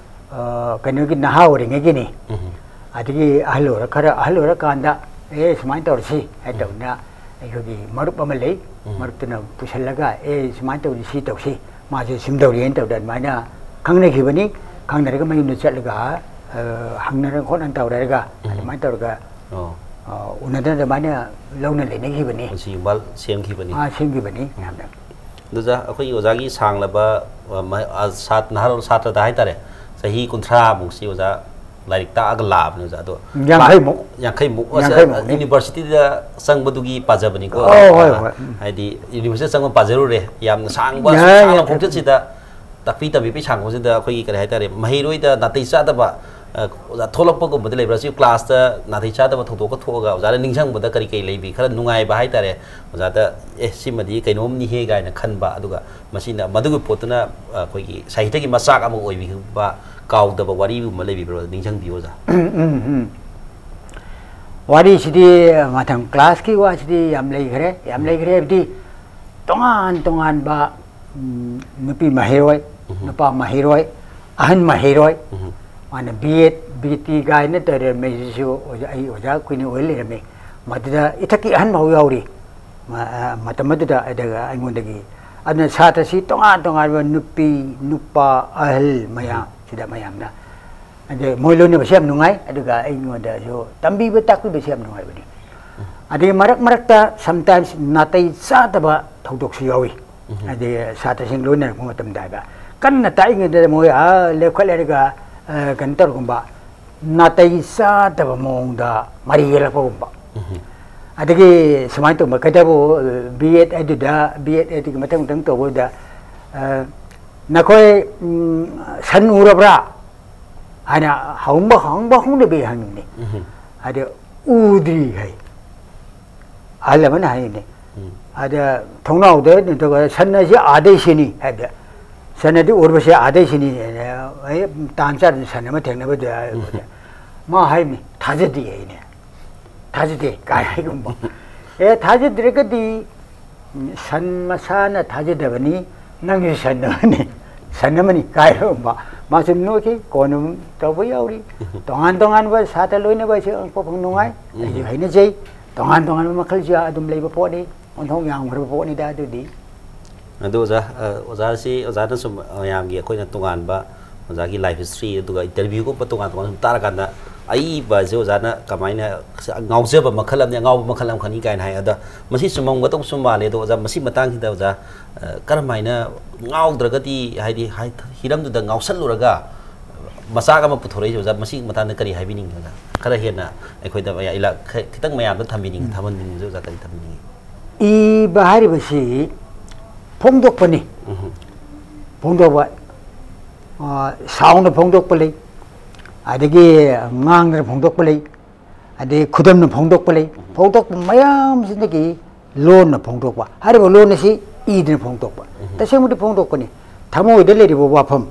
ꯑ, ꯀꯩꯅꯣꯒꯤ ꯅꯍꯥ ꯑꯣꯏꯔꯤꯉꯩꯒꯤꯅꯤ꯫ ꯎꯝ꯫ ꯑꯗꯒꯤ ꯑꯍꯜ ꯑꯣꯏꯔ-, ꯈꯔ ꯑꯍꯜ ꯑꯣꯏꯔꯀꯥꯟꯗ, "ꯑꯦ, ꯁꯨꯃꯥꯏꯅ ꯇꯧꯔꯁꯤ" ꯍꯥꯏ ꯎꯝ꯫ ꯇꯧꯗꯅ ꯑꯩꯈꯣꯏꯒꯤ ꯃꯔꯨꯞ ꯑꯃ ꯂꯩ꯫ ꯎꯝ꯫ ꯃꯔꯨꯞꯇꯨꯅ ꯄꯨꯁꯤꯜꯂꯒ, "ꯑꯦ, ꯁꯨꯃꯥꯏꯅ ꯇꯧꯁꯤ, ꯁꯤ ꯇꯧꯁꯤ, ꯃꯥꯁꯦ ꯁꯨꯝ ꯇꯧꯔꯤꯅ" ꯇꯧꯗꯅ ꯑꯗꯨꯃꯥꯏꯅ ꯈꯪꯅꯈꯤꯕꯅꯤ꯫ ꯈꯪꯅꯔꯒ ꯃꯌꯨꯝꯗ ꯆꯠꯂꯒ, ꯑ, ꯍꯪꯅꯔ ꯈꯣꯠꯅ ꯇꯧꯔꯒ ꯎꯝ꯫ ꯑꯗꯨꯃꯥꯏꯅ ꯇꯧꯔꯒ, ꯑꯣ꯫ ꯑ, ꯎꯅꯗꯅ ꯑꯗꯨꯃꯥꯏꯅ ꯂꯧꯅ ꯂꯩꯅꯈꯤꯕꯅꯤ꯫ ꯄꯨꯟꯁꯤ ꯌꯨꯝꯕꯥꯜ ꯁꯦꯝꯈꯤꯕꯅꯤ꯫ ꯑꯥ, ꯁꯦꯝꯈꯤꯕꯅꯤ ꯌꯥꯝꯅ꯫ ꯑꯗꯨꯗ ꯑꯩꯈꯣꯏꯒꯤ ꯑꯣꯖꯥꯒꯤ ꯁꯥꯡꯂꯕ, ꯑ, ꯃ-, ꯑ, ꯁꯥꯠ-, ꯅꯍꯥꯔꯣꯜ ꯁꯥꯇ꯭ꯔꯗ ꯍꯥꯏꯇꯥꯔꯦ, ꯆꯍꯤ ꯀꯨꯟꯊ꯭ꯔꯥꯃꯨꯛꯁꯤ ꯑꯣꯖꯥ ꯂꯥꯏꯔꯤꯛ ꯇꯥꯛꯑꯒ ꯂꯥꯛꯑꯕꯅꯤ ꯑꯣꯖꯥ꯫ ꯑꯗꯣ ꯌꯥꯡꯈꯩꯃꯨꯛ꯫ ꯌꯥꯡꯈꯩꯃꯨꯛꯅꯤ꯫ ꯌꯨꯅꯤꯚꯔꯁꯤꯇꯤꯗ ꯆꯪꯕꯗꯨꯒꯤ ꯄꯥꯖꯕꯅꯤꯀꯣ꯫ ꯑꯣ, ꯍꯣꯏ, ꯑ, ꯍꯣꯏ, ꯎꯝ꯫ ꯍꯥꯏꯗꯤ ꯌꯨꯅꯤꯚꯔꯁꯤꯇꯤꯗ ꯆꯪꯕ ꯄꯥꯖꯔꯨꯔꯦ꯫ ꯌꯥꯝꯅ ꯁꯥꯡꯕ, ꯌꯥꯏ, ꯁꯥꯡꯅ ꯌꯥꯏ꯫ ꯈꯣꯡꯆꯠꯁꯤꯗ ꯇꯥꯛꯄꯤ ꯇꯝꯕꯤꯕꯒꯤ ꯁꯥꯡꯕꯁꯤꯗ ꯑꯩꯈꯣꯏꯒꯤ ꯀꯔꯤ ꯍꯥꯏꯇꯥꯔꯦ, ꯃꯍꯩꯔꯣꯏꯗ ꯅꯥꯇꯩ ꯆꯥꯗꯕ, ꯑ, ꯑꯣꯖꯥ ꯊꯣꯛꯂꯛꯄꯒꯨꯝꯕꯗ ꯂꯩꯕ꯭ꯔꯥ? ꯁꯤ ꯀ꯭ꯂꯥꯁꯇ ꯅꯥꯇꯩ ꯆꯥꯗꯕ ꯊꯧꯗꯣꯛꯀ ꯊꯣꯛꯑꯒ ꯑꯣꯖꯥꯗ ꯅꯤꯡꯁꯤꯡꯕꯗ ꯀꯔꯤ ꯀꯔꯤ ꯂꯩꯕꯤ? ꯈꯔ ꯅꯨꯡꯉꯥꯏꯕ ꯍꯥꯏꯇꯥꯔꯦ꯫ ꯑꯣꯖꯥꯗ, "ꯑꯦ, ꯁꯤꯃꯗꯤ ꯀꯩꯅꯣꯝꯅꯤꯍꯦ" ꯀꯥꯏꯅ ꯈꯟꯕ, ꯑꯗꯨꯒ ꯃꯁꯤꯅ, ꯃꯗꯨꯒꯤ ꯄꯣꯠꯇꯨꯅ, ꯑ, ꯑꯩꯈꯣꯏꯒꯤ ꯁꯥꯍꯤꯇ꯭ꯌꯒꯤ ꯃꯆꯥꯛ ꯑꯃ ꯑꯣꯏꯕꯤꯕ, ꯀꯥꯎꯗꯕ ꯋꯥꯔꯤꯒꯨꯝꯕ ꯂꯩꯕꯤꯕ꯭ꯔꯣ? ꯅꯤꯡꯁꯤꯡꯕꯤꯌꯨ ꯑꯣꯖꯥ꯫ ꯎꯝ, ꯎꯝ, ꯎꯝ꯫ ꯋꯥꯔꯤꯁꯤꯗꯤ ꯃꯊꯪ ꯀ꯭ꯂꯥꯁꯀꯤ ꯋꯥꯁꯤꯗꯤ ꯌꯥꯝ ꯂꯩꯈ꯭ꯔꯦ, ꯌꯥꯝ ꯎꯝ꯫ ꯂꯩꯈ꯭ꯔꯦ ꯍꯥꯏꯕꯗꯤ ꯇꯣꯉꯥꯟ ꯇꯣꯉꯥꯟꯕ, ꯎꯝ, ꯅꯨꯄꯤ ꯃꯍꯩꯔꯣꯏ, ꯎꯝ꯫ ꯅꯨꯄꯥ ꯃꯍꯩꯔꯣꯏ, ꯑꯍꯟ ꯃꯍꯩꯔꯣꯏ, ꯎꯝ꯫ ꯃꯥꯅ ꯕꯤ ꯑꯦꯗ, ꯕꯤ ꯇꯤ ꯀꯥꯏꯅ ꯇꯧꯔꯝꯃꯤꯁꯤꯁꯨ ꯑꯣꯖꯥ, ꯑꯩ ꯑꯣꯖꯥ ꯀꯨꯏꯅ ꯑꯣꯏ ꯂꯩꯔꯝꯃꯤ꯫ ꯃꯗꯨꯗ ꯏꯊꯛꯀꯤ ꯑꯍꯟ ꯐꯥꯎ ꯌꯥꯎꯔꯤ꯫ ꯃ-, ꯑ, ꯃꯇꯝ ꯑꯗꯨꯗ ꯑꯗꯨꯒ ꯑꯩꯉꯣꯟꯗꯒꯤ꯫ ꯑꯗꯨꯅ ꯁꯥꯇ꯭ꯔꯁꯤ ꯇꯣꯉꯥꯟ ꯇꯣꯉꯥꯟꯕ ꯅꯨꯄꯤ, ꯅꯨꯄꯥ, ꯑꯍꯜ ꯃꯌꯥꯝ ꯎꯝ꯫ ꯁꯤꯗ ꯃꯌꯥꯝꯅ ꯑꯗꯩ ꯃꯣꯏ ꯂꯣꯏꯅꯕꯁꯦ ꯌꯥꯝ ꯅꯨꯡꯉꯥꯏ, ꯑꯗꯨꯒ ꯑꯩꯉꯣꯟꯗꯁꯨ ꯇꯝꯕꯤꯕ ꯇꯥꯛꯄꯤꯕꯁꯦ ꯌꯥꯝ ꯅꯨꯡꯉꯥꯏꯕꯅꯤ꯫ ꯑꯗꯒꯤ ꯃꯔꯛ ꯃꯔꯛꯇ sometimes ꯅꯥꯇꯩ ꯆꯥꯗꯕ ꯊꯧꯗꯣꯛꯁꯨ ꯌꯥꯎꯏ꯫ ꯍꯥꯏꯗꯤ ꯁꯥꯇ꯭ꯔꯁꯤꯡ ꯂꯣꯏꯅꯔꯛꯄ ꯃꯇꯝꯗ ꯍꯥꯏꯕ, ꯀꯟꯅ ꯇꯥꯛꯏꯉꯩꯗ ꯃꯣꯏ ꯑꯥ ꯂꯦꯞꯈꯠꯂꯦ, ꯑꯗꯨꯒ, ꯑ, ꯀꯩꯅꯣ ꯇꯧꯔꯒꯨꯝꯕ, ꯅꯥꯇꯩ ꯆꯥꯗꯕ ꯃꯑꯣꯡꯗ ꯃꯔꯩ ꯌꯦꯠꯂꯛꯄꯒꯨꯝꯕ꯫ ꯑꯗꯒꯤ ꯁꯨꯃꯥꯏꯅ ꯇꯧꯕ, ꯀꯩꯗꯧꯕ, ꯕꯤ ꯑꯦꯗ ꯑꯗꯨꯗ, ꯕꯤ ꯑꯦꯗ ꯑꯗꯨꯒꯤ ꯃꯊꯪ ꯃꯊꯪ ꯇꯧꯕꯗ, ꯑ, "ꯅꯈꯣꯏ, ꯎꯝ, ꯁꯟ ꯎꯔꯕ꯭ꯔꯥ?" ꯍꯥꯏꯅ ꯍꯪꯕ, ꯍꯪꯕ ꯍꯧꯅꯕꯤ ꯍꯪꯉꯤꯅꯤ꯫ ꯎꯝ꯫ ꯑꯗ "ꯎꯗ꯭ꯔꯤ" ꯍꯥꯏ꯫ ꯑꯍꯜ ꯑꯃꯅ ꯍꯥꯏꯅꯦ꯫ ꯎꯝ꯫ ꯑꯗ ꯊꯣꯡꯅꯥꯎꯗ ꯅꯠꯇ꯭ꯔꯒ "ꯁꯟ ꯑꯁꯤ ꯑꯥꯗꯩ ꯁꯤꯅꯤ" ꯍꯥꯏꯕꯗ, "ꯁꯟ ꯑꯗꯨ ꯎꯔꯕꯁꯦ ꯑꯥꯗꯩ ꯁꯤꯅꯤ", ꯑꯩ ꯇꯥꯟ ꯆꯥꯗꯅ ꯁꯟ ꯑꯃ ꯊꯦꯡꯅꯕꯗ ꯎꯝ꯫ ꯃꯥ ꯍꯥꯏꯕꯅꯤ, "ꯊꯥꯖꯗꯦ" ꯍꯥꯏꯅꯦ꯫ "ꯊꯥꯖꯗꯦ" ꯀꯥꯏ ꯍꯥꯏꯒꯨꯝꯕ꯫ ꯑꯦ, ꯊꯥꯖꯗ꯭ꯔꯒꯗꯤ ꯁꯟ ꯃꯁꯥꯅ ꯊꯥꯖꯗꯕꯅꯤ, ꯅꯪꯁꯨ ꯁꯟ ꯑꯃꯅꯤ, ꯁꯟ ꯑꯃꯅꯤ ꯀꯥꯏꯔꯒꯨꯝꯕ꯫ ꯃꯥꯁꯨ ꯅꯣꯛꯈꯤ, ꯀꯣꯟꯅ ꯇꯧꯕ ꯌꯥꯎꯔꯤ꯫ ꯇꯣꯉꯥꯟ ꯇꯣꯉꯥꯟꯕ ꯁꯥꯇ꯭ꯔ ꯂꯣꯏꯅꯕ ꯑꯁꯤ ꯑꯉꯛꯄ ꯐꯪ ꯅꯨꯡꯉꯥꯏ꯫ ꯑꯩꯁꯨ ꯍꯩꯅꯖꯩ꯫ ꯇꯣꯉꯥꯟ ꯇꯣꯉꯥꯟꯕ ꯃꯈꯜꯁꯨ ꯑꯗꯨꯝ ꯂꯩꯕ ꯄꯣꯠꯅꯤ꯫ ꯑꯣꯟꯊꯣꯛ ꯌꯥꯝꯈ꯭ꯔꯕ ꯄꯣꯠꯅꯤꯗ ꯑꯗꯨꯗꯤ꯫ ꯑꯗꯣ ꯑꯣꯖꯥ, ꯑ, ꯑꯣꯖꯥꯁꯤ, ꯑꯣꯖꯥꯅ ꯁꯨꯝ ꯃꯌꯥꯝꯒꯤ ꯑꯩꯈꯣꯏꯅ ꯇꯣꯉꯥꯟꯕ ꯑꯣꯖꯥꯒꯤ life history, ꯑꯗꯨꯒ interviewꯒꯨꯝꯕ ꯇꯣꯉꯥꯟ ꯇꯣꯉꯥꯟ ꯁꯨꯝ ꯇꯥꯔꯀꯥꯟꯗ, ꯑꯏꯕꯁꯦ ꯑꯣꯖꯥꯅ ꯀꯃꯥꯏꯅ, ꯉꯥꯎꯖꯕ ꯃꯈꯜ ꯑꯃꯅꯤ, ꯑꯉꯥꯎꯕ ꯃꯈꯜ ꯑꯃꯈꯛꯅꯤ ꯀꯥꯏꯅ ꯍꯥꯏ꯫ ꯑꯗ ꯃꯁꯤ ꯆꯨꯝꯃꯝꯒꯗꯧꯁꯨ ꯃꯥꯜꯂꯦ꯫ ꯑꯗꯣ ꯑꯣꯖꯥ, ꯃꯁꯤ ꯃꯇꯥꯡꯁꯤꯗ ꯑꯣꯖꯥ, ꯑ, ꯀꯔꯝꯍꯥꯏꯅ ꯉꯥꯎꯗ꯭ꯔꯒꯗꯤ, ꯍꯥꯏꯗꯤ, ꯍꯥꯏ-, ꯍꯤꯔꯝꯗꯨꯗ ꯉꯥꯎꯁꯜꯂꯨꯔꯒ ꯃꯆꯥꯛ ꯑꯃ ꯄꯨꯊꯣꯔꯛꯏꯁꯦ ꯑꯣꯖꯥ, ꯃꯁꯤꯒꯤ ꯃꯇꯥꯡꯗ ꯀꯔꯤ ꯍꯥꯏꯕꯤꯅꯤꯡꯉꯤ ꯑꯣꯖꯥ? ꯈꯔ ꯍꯦꯟꯅ ꯑꯩꯈꯣꯏꯗ ꯃꯌꯥ-, ꯏꯂꯥ-, ꯈ-, ꯈꯤꯇꯪ ꯃꯌꯥꯝꯗ ꯊꯝꯕꯤꯅꯤꯡꯉꯤ, ꯎꯝ꯫ ꯊꯝꯍꯟꯅꯤꯡꯉꯤꯁꯦ ꯑꯣꯖꯥ, ꯀꯔꯤ ꯊꯝꯕꯤꯅꯤꯡꯉꯤ? ꯏꯕ ꯍꯥꯏꯔꯤꯕꯁꯤ ꯐꯣꯡꯗꯣꯛꯄꯅꯤ꯫ ꯎꯝ꯫ ꯐꯣꯡꯗꯣꯛꯄ, ꯑ, ꯁꯥꯎꯅ ꯐꯣꯡꯗꯣꯛꯄ ꯂꯩ, ꯑꯗꯒꯤ ꯉꯥꯡꯗꯅ ꯐꯣꯡꯗꯣꯛꯄ ꯂꯩ, ꯑꯗꯒꯤ ꯈꯨꯗꯝꯅ ꯐꯣꯡꯗꯣꯛꯄ ꯂꯩ꯫ ꯐꯣꯡꯗꯣꯛꯄ ꯃꯌꯥꯝꯁꯤꯗꯒꯤ ꯂꯣꯟꯅ ꯐꯣꯡꯗꯣꯛꯄ꯫ ꯍꯥꯏꯔꯤꯕ ꯂꯣꯟ ꯑꯁꯤ ꯏꯗꯅ ꯐꯣꯡꯗꯣꯛꯄ꯫ ꯎꯝ꯫ ꯇꯁꯦꯡꯕꯗꯤ ꯐꯣꯡꯗꯣꯛꯄꯅꯤ꯫ ꯊꯃꯣꯏꯗ ꯂꯩꯔꯤꯕ ꯋꯥꯐꯝ,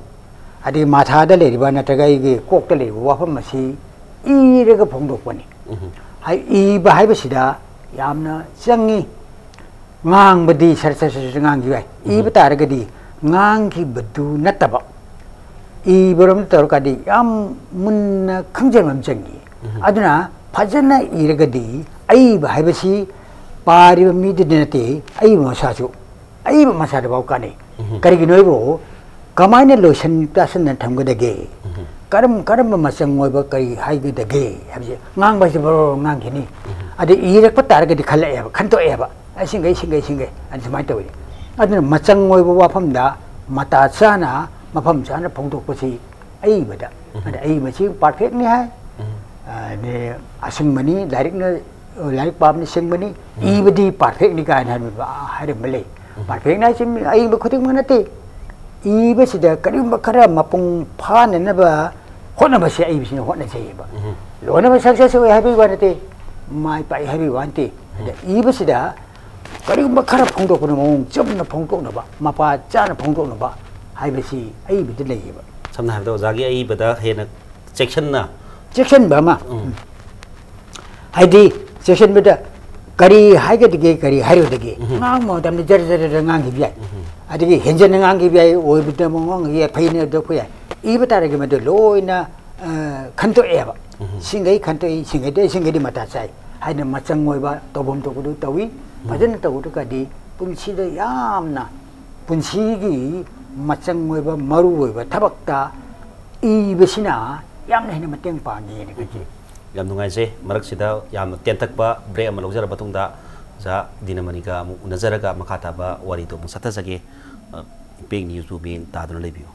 ꯑꯗꯒꯤ ꯃꯥꯊꯥꯗ ꯂꯩꯔꯤꯕ ꯅꯠꯇ꯭ꯔꯒ ꯑꯩꯒꯤ ꯀꯣꯛꯇ ꯂꯩꯔꯤꯕ ꯋꯥꯐꯝ ꯑꯁꯤ ꯏꯔꯒ ꯐꯣꯡꯗꯣꯛꯄꯅꯤ꯫ ꯎꯝ꯫ ꯍꯥꯏ-, ꯏꯕ ꯍꯥꯏꯕꯁꯤꯗ ꯌꯥꯝꯅ ꯆꯪꯉꯤ꯫ ꯉꯥꯡꯕꯗꯤ ꯁꯠ ꯁꯠ ꯁꯠ ꯁꯠ ꯉꯥꯡꯈꯤꯕ ꯌꯥꯏ꯫ ꯎꯝ꯫ ꯏꯕ ꯇꯥꯔꯒꯗꯤ ꯉꯥꯡꯈꯤꯕꯗꯨ ꯅꯠꯇꯕ, ꯏꯕꯔꯣꯝꯗ ꯇꯧꯔꯀꯥꯟꯗꯤ ꯌꯥꯝ ꯃꯨꯟꯅ ꯈꯪꯖꯤꯟꯕ ꯑꯃ ꯆꯪꯉꯤ꯫ ꯎꯝ꯫ ꯑꯗꯨꯅ ꯐꯖꯅ ꯏꯔꯒꯗꯤ ꯑꯏꯕ ꯍꯥꯏꯕꯁꯤ ꯄꯥꯔꯤꯕ ꯃꯤꯗꯨꯗ ꯅꯠꯇꯦ, ꯑꯏꯕ ꯃꯁꯥꯁꯨ, ꯑꯏꯕ ꯃꯁꯥꯗꯐꯥꯎ ꯀꯥꯟꯅꯩ꯫ ꯎꯝ꯫ ꯀꯔꯤꯒꯤꯅꯣ ꯍꯥꯏꯕꯨ, ꯀꯃꯥꯏꯅ ꯂꯣꯏꯁꯟ ꯇꯥꯁꯟꯗꯅ ꯊꯝꯒꯗꯒꯦ? ꯎꯝ꯫ ꯀꯔꯝ ꯀꯔꯝꯕ ꯃꯆꯪ ꯑꯣꯏꯕ ꯀꯔꯤ ꯍꯥꯏꯒꯗꯒꯦ ꯍꯥꯏꯕꯁꯦ ꯉꯥꯡꯕ ꯍꯥꯏꯁꯦ ꯕꯔꯣ ꯉꯥꯡꯈꯤꯅꯤ꯫ ꯑꯗꯩ ꯏꯔꯛꯄ ꯇꯥꯔꯒꯗꯤ ꯈꯜꯂꯛꯑꯦꯕ, ꯈꯟꯇꯣꯛꯑꯦꯕ, ꯑꯩ ꯁꯤꯡꯒꯩ ꯁꯤꯡꯒꯩ ꯁꯤꯡꯒꯩ ꯑꯗꯨ ꯁꯨꯃꯥꯏꯅ ꯇꯧꯋꯤ꯫ ꯑꯗꯨꯅ ꯃꯆꯪ ꯑꯣꯏꯕ ꯋꯥꯐꯝꯗ ꯃꯇꯥ ꯆꯥꯅ ꯃꯐꯝ ꯆꯥꯅ ꯐꯣꯡꯗꯣꯛꯄꯁꯤ ꯑꯏꯕꯗ꯫ ꯑꯗ ꯑꯏꯕꯁꯤ ꯄꯥꯔꯐꯦꯛꯅꯤ ꯍꯥꯏ꯫ ꯑꯗꯩ ꯑꯁꯨꯝꯕꯅꯤ, ꯂꯥꯏꯔꯤꯛꯅ, ꯂꯥꯏꯔꯤꯛ ꯄꯥꯕꯅ ꯁꯤꯡꯕꯅꯤ, ꯏꯕꯗꯤ ꯄꯥꯔꯐꯦꯛꯅꯤ ꯀꯥꯏꯅ ꯍꯥꯏꯔꯝꯕ, ꯍꯥꯏꯔꯝꯕ ꯂꯩ꯫ ꯄꯥꯔꯐꯦꯛꯅ ꯍꯥꯏꯁꯤ ꯃꯤ ꯑꯏꯕ ꯈꯨꯗꯤꯡꯃꯛ ꯅꯠꯇꯦ꯫ ꯏꯕꯁꯤꯗ ꯀꯔꯤꯒꯨꯝꯕ ꯈꯔ ꯃꯄꯨꯡ ꯐꯥꯅꯅꯕ ꯍꯣꯠꯅꯕꯁꯦ ꯑꯏꯕꯁꯤꯅ ꯍꯣꯠꯅꯖꯩꯌꯦꯕ꯫ ꯂꯣꯏꯅꯃꯛ ꯁꯛꯁꯦꯁ ꯑꯣꯏ ꯍꯥꯏꯕꯒꯤ ꯋꯥ ꯅꯠꯇꯦ, ꯃꯥꯏ ꯄꯥꯛꯏ ꯍꯥꯏꯕꯒꯤ ꯋꯥ ꯅꯠꯇꯦ꯫ ꯑꯗ ꯏꯕꯁꯤꯗ ꯀꯔꯤꯒꯨꯝꯕ ꯈꯔ ꯐꯣꯡꯗꯣꯛꯄꯅ ꯃꯑꯣꯡ ꯆꯨꯝꯅ ꯐꯣꯡꯗꯣꯛꯅꯕ, ꯃꯄꯥ ꯆꯥꯅ ꯐꯣꯡꯗꯣꯛꯅꯕ ꯍꯥꯏꯕꯁꯤ ꯑꯏꯕꯗ ꯂꯩꯌꯦꯕ꯫ ꯁꯝꯅ ꯍꯥꯏꯔꯕꯗ ꯑꯣꯖꯥꯒꯤ ꯑꯏꯕꯗ ꯍꯦꯟꯅ ꯆꯦꯛꯁꯤꯟꯅ ꯆꯦꯛꯁꯤꯟꯕ ꯑꯃ꯫ ꯎꯝ꯫ ꯍꯥꯏꯗꯤ ꯆꯦꯛꯁꯤꯟꯕꯗ ꯀꯔꯤ ꯍꯥꯏꯒꯗꯒꯦ, ꯀꯔꯤ ꯍꯥꯏꯔꯣꯏꯗꯒꯦ, ꯎꯝ꯫ ꯉꯥꯡꯕ ꯃꯇꯝꯗ ꯖꯔ ꯖꯔ ꯖꯔ ꯉꯥꯡꯈꯤꯕ ꯌꯥꯏ꯫ ꯎꯝ꯫ ꯑꯗꯒꯤ ꯍꯦꯟꯖꯟꯅ ꯉꯥꯡꯈꯤꯕ ꯌꯥꯏ, ꯑꯣꯏꯕꯗ ꯑꯃꯨꯛ ꯉꯥꯡꯈꯤꯕ ꯌꯥꯏ, ꯐꯩꯅ ꯍꯟꯗꯣꯛꯄ ꯌꯥꯏ꯫ ꯏꯕ ꯇꯥꯔꯒꯗꯤ ꯃꯗꯨ ꯂꯣꯏꯅ, ꯑ, ꯈꯟꯗꯣꯛꯑꯦꯕ꯫ ꯎꯝ꯫ ꯁꯤꯡꯈꯩ ꯈꯟꯗꯣꯛꯏ, ꯁꯤꯡꯈꯩꯗ ꯁꯤꯡꯈꯩꯗꯤ ꯃꯇꯥ ꯆꯥꯏ ꯍꯥꯏꯅ ꯃꯆꯪ ꯑꯣꯏꯕ ꯇꯧꯐꯝ ꯊꯣꯛꯄꯗꯨ ꯇꯧꯏ꯫ ꯎꯝ꯫ ꯐꯖꯅ ꯇꯧꯗ꯭ꯔꯒꯗꯤ ꯄꯨꯟꯁꯤꯗ ꯌꯥꯝꯅ, ꯄꯨꯟꯁꯤꯒꯤ ꯃꯆꯪ ꯑꯣꯏꯕ, ꯃꯔꯨ ꯑꯣꯏꯕ ꯊꯕꯛꯇ ꯏꯕꯁꯤꯅ ꯌꯥꯝꯅ ꯍꯦꯟꯅ ꯃꯇꯦꯡ ꯄꯥꯡꯉꯦꯅ ꯈꯟꯖꯩ꯫ ꯌꯥꯝ ꯅꯨꯡꯉꯥꯏꯖꯩ꯫ ꯃꯔꯛꯁꯤꯗ ꯌꯥꯝꯅ ꯇꯦꯟꯇꯛꯄ ꯕ꯭ꯔꯦꯛ ꯑꯃ ꯂꯧꯖꯔꯕ ꯃꯇꯨꯡꯗ ꯑꯣꯖꯥ ꯗꯤꯅꯃꯅꯤꯒ ꯑꯃꯨꯛ ꯎꯅꯖꯔꯒ ꯃꯈꯥ ꯇꯥꯕ ꯋꯥꯔꯤꯗꯨ ꯑꯃꯨꯛ ꯆꯠꯊꯖꯒꯦ꯫ ꯑ, ꯏꯝꯄꯦꯛ ꯅ꯭ꯌꯨꯁꯄꯨ ꯃꯤꯠꯌꯦꯡ ꯇꯥꯗꯨꯅ ꯂꯩꯕꯤꯌꯨ꯫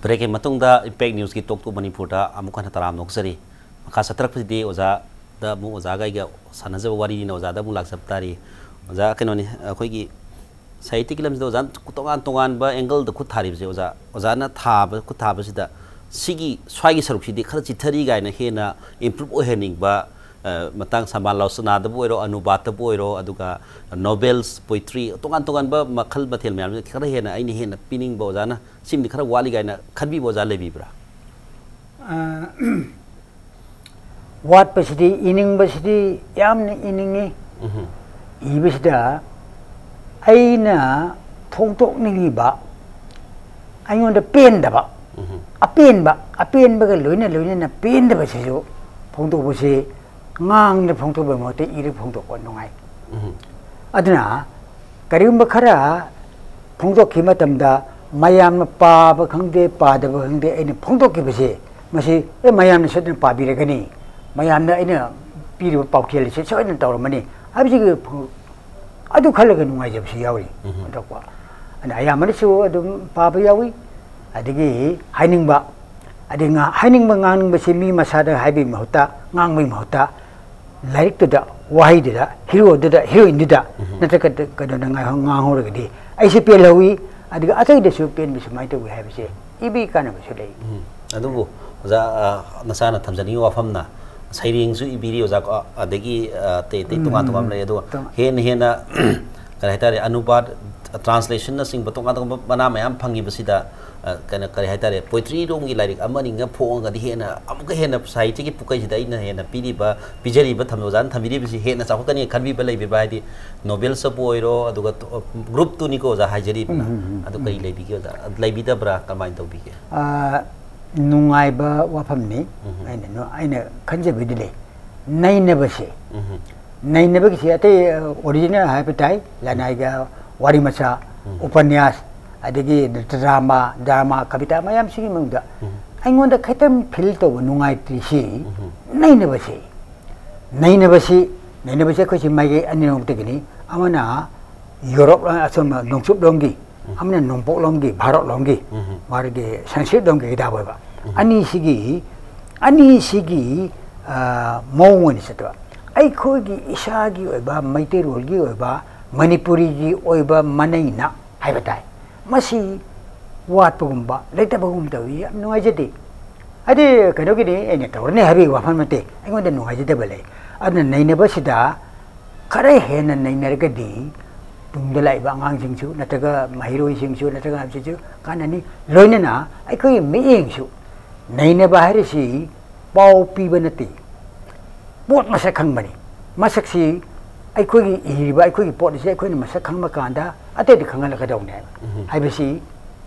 ꯕ꯭ꯔꯦꯛꯀꯤ ꯃꯇꯨꯡꯗ ꯏꯝꯄꯦꯛ ꯅ꯭ꯌꯨꯁꯀꯤ ꯇꯣꯛ ꯇꯣꯛ ꯃꯅꯤꯄꯨꯔꯗ ꯑꯃꯨꯛ ꯍꯟꯅ ꯇꯔꯥꯝꯅ ꯑꯣꯛꯆꯔꯤ꯫ ꯃꯈꯥ ꯆꯠꯊꯔꯛꯄꯁꯤꯗꯤ ꯑꯣꯖꯥꯗ ꯑꯃꯨꯛ, ꯑꯣꯖꯥꯒ ꯑꯩꯒ ꯁꯥꯟꯅꯖꯕ ꯋꯥꯔꯤꯅꯤꯅ ꯑꯣꯖꯥꯗ ꯑꯃꯨꯛ ꯂꯥꯛꯆꯕ ꯇꯥꯔꯤ꯫ ꯑꯣꯖꯥ, ꯀꯩꯅꯣꯅꯤ, ꯑꯩꯈꯣꯏꯒꯤ ꯁꯥꯍꯤꯇ꯭ꯌꯒꯤ ꯂꯝꯁꯤꯗ ꯑꯣꯖꯥꯅ ꯇꯣꯉꯥꯟ ꯇꯣꯉꯥꯟꯕ ꯑꯦꯡꯒꯜꯗ ꯈꯨꯠ ꯊꯥꯔꯤꯕꯁꯦ, ꯑꯣꯖꯥ, ꯑꯣꯖꯥꯅ ꯊꯥꯕ, ꯈꯨꯠ ꯊꯥꯕꯁꯤꯗ ꯁꯤꯒꯤ ꯁ꯭ꯋꯥꯏꯒꯤ ꯁꯔꯨꯛꯁꯤꯗꯤ ꯈꯔ ꯆꯤꯊꯔꯤ ꯀꯥꯏꯅ ꯍꯦꯟꯅ ꯏꯝꯄ꯭ꯔꯨꯞ ꯑꯣꯏꯍꯟꯅꯤꯡꯕ, ꯑ, ꯃꯇꯥꯡ ꯁꯃꯥꯂꯣꯆꯅꯥꯗꯕꯨ ꯑꯣꯏꯔꯣ, ꯑꯅꯨꯕꯥꯗꯇꯕꯨ ꯑꯣꯏꯔꯣ, ꯑꯗꯨꯒ ꯅꯣꯕꯦꯜꯁ, ꯄꯣꯏꯇ꯭ꯔꯤ, ꯇꯣꯉꯥꯟ ꯇꯣꯉꯥꯟꯕ ꯃꯈꯜ ꯃꯊꯦꯜ ꯃꯌꯥꯝꯁꯦ ꯈꯔ ꯍꯦꯟꯅ ꯑꯩꯅ ꯍꯦꯟꯅ ꯄꯤꯅꯤꯡꯕ, ꯑꯣꯖꯥꯅ ꯁꯤꯃꯗꯤ ꯈꯔ ꯋꯥꯠꯂꯤ ꯀꯥꯏꯅ ꯈꯟꯕꯤꯕ ꯑꯣꯖꯥ ꯂꯩꯕꯤꯕ꯭ꯔꯥ? ꯑ, ꯋꯥꯠꯄꯁꯤꯗꯤ, ꯏꯅꯤꯡꯕꯁꯤꯗꯤ ꯌꯥꯝꯅ ꯏꯅꯤꯡꯉꯤ꯫ ꯎꯝꯍꯨꯝ꯫ ꯏꯕꯁꯤꯗ ꯑꯩꯅ ꯐꯣꯡꯗꯣꯛꯅꯤꯡꯉꯤꯕ, ꯑꯩꯉꯣꯟꯗ ꯄꯦꯟꯗꯕ, ꯎꯝꯍꯨꯝ꯫ ꯑꯄꯦꯟꯕ, ꯑꯄꯦꯟꯕꯒ ꯂꯣꯏꯅ ꯂꯣꯏꯅꯅ ꯄꯦꯟꯗꯕꯁꯤꯁꯨ ꯐꯣꯡꯗꯣꯛꯄꯁꯤ ꯉꯥꯡꯗ ꯐꯣꯡꯗꯣꯛꯄꯒꯤ ꯃꯍꯨꯠꯇ ꯏꯔ ꯐꯣꯡꯗꯣꯛꯄ ꯅꯨꯡꯉꯥꯏ꯫ ꯎꯝꯍꯨꯝ꯫ ꯑꯗꯨꯅ ꯀꯔꯤꯒꯨꯝꯕ ꯈꯔ ꯐꯣꯡꯗꯣꯛꯈꯤꯕ ꯃꯇꯝꯗ ꯃꯌꯥꯝꯅ ꯄꯥꯕ ꯈꯪꯗꯦ, ꯄꯥꯗꯕ ꯈꯪꯗꯦ, ꯑꯩꯅ ꯐꯣꯡꯗꯣꯛꯈꯤꯕꯁꯦ ꯃꯁꯤ ꯑꯦ ꯃꯌꯥꯝꯅ ꯁꯣꯏꯗꯅ ꯄꯥꯕꯤꯔꯒꯅꯤ, ꯃꯌꯥꯝꯅ ꯑꯩꯅ ꯄꯤꯔꯤꯕ ꯄꯥꯎꯈꯦꯜ ꯑꯁꯤ ꯁꯣꯏꯗꯅ ꯇꯧꯔꯝꯃꯅꯤ ꯍꯥꯏꯕꯁꯤꯒꯤ ꯐ-, ꯑꯗꯨ ꯈꯜꯂꯒ ꯅꯨꯡꯉꯥꯏꯖꯕꯁꯨ ꯌꯥꯎꯔꯤ꯫ ꯎꯝ꯫ ꯑꯣꯟꯊꯣꯛꯄ ꯑꯗ ꯑꯌꯥꯝꯕꯅꯁꯨ ꯑꯗꯨꯝ ꯄꯥꯕ ꯌꯥꯎꯏ꯫ ꯑꯗꯒꯤ ꯍꯥꯏꯅꯤꯡꯕ, ꯑꯗꯩ ꯉꯥ-, ꯍꯥꯏꯅꯤꯡꯕ ꯉꯥꯡꯅꯤꯡꯕꯁꯤ ꯃꯤ ꯃꯁꯥꯗ ꯍꯥꯏꯕꯒꯤ ꯃꯍꯨꯠꯇ, ꯉꯥꯡꯕꯒꯤ ꯃꯍꯨꯠꯇ ꯂꯥꯏꯔꯤꯛꯇꯨꯗ, ꯋꯥꯍꯩꯗꯨꯗ, ꯍꯤꯔꯣꯗꯨꯗ, ꯍꯤꯔꯣꯏꯟꯗꯨꯗ ꯎꯝ꯫ ꯅꯠꯇ꯭ꯔꯒ ꯀꯩꯅꯣꯗ ꯉꯥꯡ-, ꯉꯥꯡꯍꯧꯔꯒꯗꯤ ꯑꯩꯁꯨ ꯄꯦꯜꯍꯧꯋꯤ, ꯑꯗꯨꯒ ꯑꯇꯩꯗꯁꯨ ꯄꯦꯟꯕ ꯁꯨꯃꯥꯏꯅ ꯇꯧꯋꯤ ꯍꯥꯏꯕꯁꯦ ꯏꯕꯤ ꯀꯥꯟꯅꯕꯁꯨ ꯂꯩ꯫ ꯎꯝ꯫ ꯑꯗꯨꯕꯨ ꯑꯣꯖꯥ, ꯑ, ꯅꯁꯥꯅ ꯊꯝꯖꯅꯤꯡꯉꯤ ꯋꯥꯐꯝꯅ ꯁꯩꯔꯦꯡꯁꯨ ꯏꯕꯤꯔꯤ ꯑꯣꯖꯥ ꯀꯣ, ꯑꯗꯒꯤ, ꯑ, ꯑꯇꯩ ꯑꯇꯩ ꯎꯝ, ꯇꯣꯉꯥꯟ ꯎꯝ, ꯇꯣꯉꯥꯟꯕ ꯎꯝ꯫ ꯂꯩ꯫ ꯑꯗꯨꯒ ꯇꯣꯉꯥꯟ- ꯍꯦꯟꯅ ꯍꯦꯟꯅ, ꯀꯔꯤ ꯍꯥꯏꯇꯥꯔꯦ, ꯑꯅꯨꯕꯥꯗ, translationꯅꯆꯤꯡꯕ ꯇꯣꯉꯥꯟ ꯇꯣꯉꯥꯟꯕ ꯃꯅꯥ ꯃꯌꯥꯝ ꯐꯪꯉꯤꯕꯁꯤꯗ, ꯑ, ꯀꯩꯅꯣ, ꯀꯔꯤ ꯍꯥꯏꯇꯥꯔꯦ, poetryꯔꯣꯝꯒꯤ ꯂꯥꯏꯔꯤꯛ ꯑꯃ ꯑꯅꯤꯒ ꯐꯣꯡꯉꯒꯗꯤ ꯍꯦꯟꯅ, ꯑꯃꯨꯛꯀ ꯍꯦꯟꯅ ꯁꯥꯍꯤꯇ꯭ꯌꯒꯤ ꯄꯨꯈꯩꯁꯤꯗ ꯑꯩꯅ ꯍꯦꯟꯅ ꯄꯤꯔꯤꯕ, ꯄꯤꯖꯔꯤꯕ, ꯊꯝ-, ꯑꯣꯖꯥꯅ ꯊꯝꯕꯤꯔꯤꯕꯁꯤ ꯍꯦꯟꯅ ꯆꯥꯎꯈꯠꯀꯅꯤ ꯈꯟꯕꯤꯕ ꯂꯩꯕꯤꯕ꯭ꯔꯥ? ꯍꯥꯏꯗꯤ novelsꯇꯕꯨ ꯑꯣꯏꯔꯣ, ꯑꯗꯨꯒ ꯇꯣ-, groupꯇꯨꯅꯤꯀꯣ ꯑꯣꯖꯥ ꯍꯥꯏꯖꯔꯤꯕꯅ꯫ ꯎꯝ, ꯎꯝ, ꯎꯝ, ꯑꯗꯨ ꯀꯔꯤ ꯎꯝ꯫ ꯂꯩꯕꯤꯒꯦ ꯑꯣꯖꯥ? ꯂꯩꯕꯤꯗꯕ꯭ꯔꯥ? ꯀꯃꯥꯏꯅ ꯇꯧꯕꯤꯒꯦ? ꯑ, ꯅꯨꯡꯉꯥꯏꯕ ꯋꯥꯐꯝꯅꯤ꯫ ꯎꯝ꯫ ꯑꯩꯅ ꯅꯨ-, ꯑꯩꯅ ꯈꯟꯖꯕꯗꯤ ꯂꯩ꯫ ꯅꯩꯅꯕꯁꯦ, ꯎꯝ꯫ ꯅꯩꯅꯕꯒꯤꯁꯦ ꯑꯇꯩ, ꯑ, original ꯍꯥꯏꯕ ꯇꯥꯏ, ꯂꯅꯥꯏꯒ ꯋꯥꯔꯤ ꯃꯆꯥ, ꯎꯝ꯫ ꯎꯄꯟꯌꯥꯁ, ꯑꯗꯒꯤ drama, drama, ꯀꯕꯤꯇꯥ ꯃꯌꯥꯝꯁꯤꯒꯤ ꯃꯅꯨꯡꯗ ꯎꯝ꯫ ꯑꯩꯉꯣꯟꯗ ꯈꯤꯇꯪ feel ꯇꯧꯕ ꯅꯨꯡꯉꯥꯏꯇ꯭ꯔꯤꯁꯤ ꯎꯝ꯫ ꯅꯩꯅꯕꯁꯦ꯫ ꯅꯩꯅꯕꯁꯤ, ꯅꯩꯅꯕꯁꯤ ꯑꯩꯈꯣꯏꯁꯤ ꯃꯥꯏꯀꯩ ꯑꯅꯤꯔꯣꯝꯗꯒꯤꯅꯤ꯫ ꯑꯃꯅ ꯌꯨꯔꯣꯞ, ꯑꯁꯣꯝ ꯅꯣꯡꯆꯨꯞꯂꯣꯝꯒꯤ, ꯎꯝ꯫ ꯑꯃꯅ ꯅꯣꯡꯄꯣꯛꯂꯣꯝꯒꯤ, ꯚꯥꯔꯠꯂꯣꯝꯒꯤ, ꯎꯝ꯫ ꯃꯥꯒꯤ ꯁꯪꯁꯀ꯭ꯔꯤꯠꯂꯣꯝꯒꯤ ꯀꯤꯇꯥꯕ ꯑꯣꯏꯕ꯫ ꯎꯝ꯫ ꯑꯅꯤꯁꯤꯒꯤ, ꯑꯅꯤꯁꯤꯒꯤ, ꯑ, ꯃꯑꯣꯡ ꯑꯣꯏꯅ ꯆꯠꯇꯕ꯫ ꯑꯩꯈꯣꯏꯒꯤ ꯏꯁꯥꯒꯤ ꯑꯣꯏꯕ, ꯃꯩꯇꯩꯔꯣꯜꯒꯤ ꯑꯣꯏꯕ, ꯃꯅꯤꯄꯨꯔꯤꯒꯤ ꯑꯣꯏꯕ ꯃꯅꯩꯅ ꯍꯥꯏꯕ ꯇꯥꯏ꯫ ꯃꯁꯤ ꯋꯥꯠꯄꯒꯨꯝꯕ, ꯂꯩꯇꯕꯒꯨꯝ ꯇꯧꯏ꯫ ꯌꯥꯝ ꯅꯨꯡꯉꯥꯏꯖꯗꯦ꯫ ꯍꯥꯏꯗꯤ ꯀꯩꯅꯣꯒꯤꯅꯤ, ꯑꯩꯅ ꯇꯧꯔꯅꯤ ꯍꯥꯏꯕꯒꯤ ꯋꯥꯐꯝ ꯅꯠꯇꯦ꯫ ꯑꯩꯉꯣꯟꯗ ꯅꯨꯡꯉꯥꯏꯖꯗꯕ ꯂꯩ꯫ ꯑꯗꯨꯅ ꯅꯩꯅꯕꯁꯤꯗ ꯈꯔ ꯍꯦꯟꯅ ꯅꯩꯅꯔꯒꯗꯤ ꯇꯨꯡꯗ ꯂꯥꯛꯏꯕ ꯑꯉꯥꯡꯁꯤꯡꯁꯨ ꯅꯠꯇ꯭ꯔꯒ ꯃꯍꯩꯔꯣꯏꯁꯤꯡꯁꯨ ꯅꯠꯇ꯭ꯔꯒ ꯍꯥꯏꯕꯁꯤꯁꯨ ꯀꯥꯟꯅꯅꯤ꯫ ꯂꯣꯏꯅꯅ ꯑꯩꯈꯣꯏꯒꯤ ꯃꯤꯠꯌꯦꯡꯁꯨ, ꯅꯩꯅꯕ ꯍꯥꯏꯔꯤꯁꯤ ꯄꯥꯎ ꯄꯤꯕ ꯅꯠꯇꯦ, ꯄꯣꯠ ꯃꯁꯛ ꯈꯪꯕꯅꯤ꯫ ꯃꯁꯛꯁꯤ ꯑꯩꯈꯣꯏꯒꯤ ꯏꯔꯤꯕ ꯑꯩꯈꯣꯏꯒꯤ ꯄꯣꯠ ꯑꯁꯤ ꯑꯩꯈꯣꯏꯅ ꯃꯁꯛ ꯈꯪꯕ ꯀꯥꯟꯗ ꯑꯇꯩꯗ ꯈꯪꯍꯜꯂꯛꯀꯗꯧꯅꯦ ꯎꯝ꯫ ꯍꯥꯏꯕꯁꯤ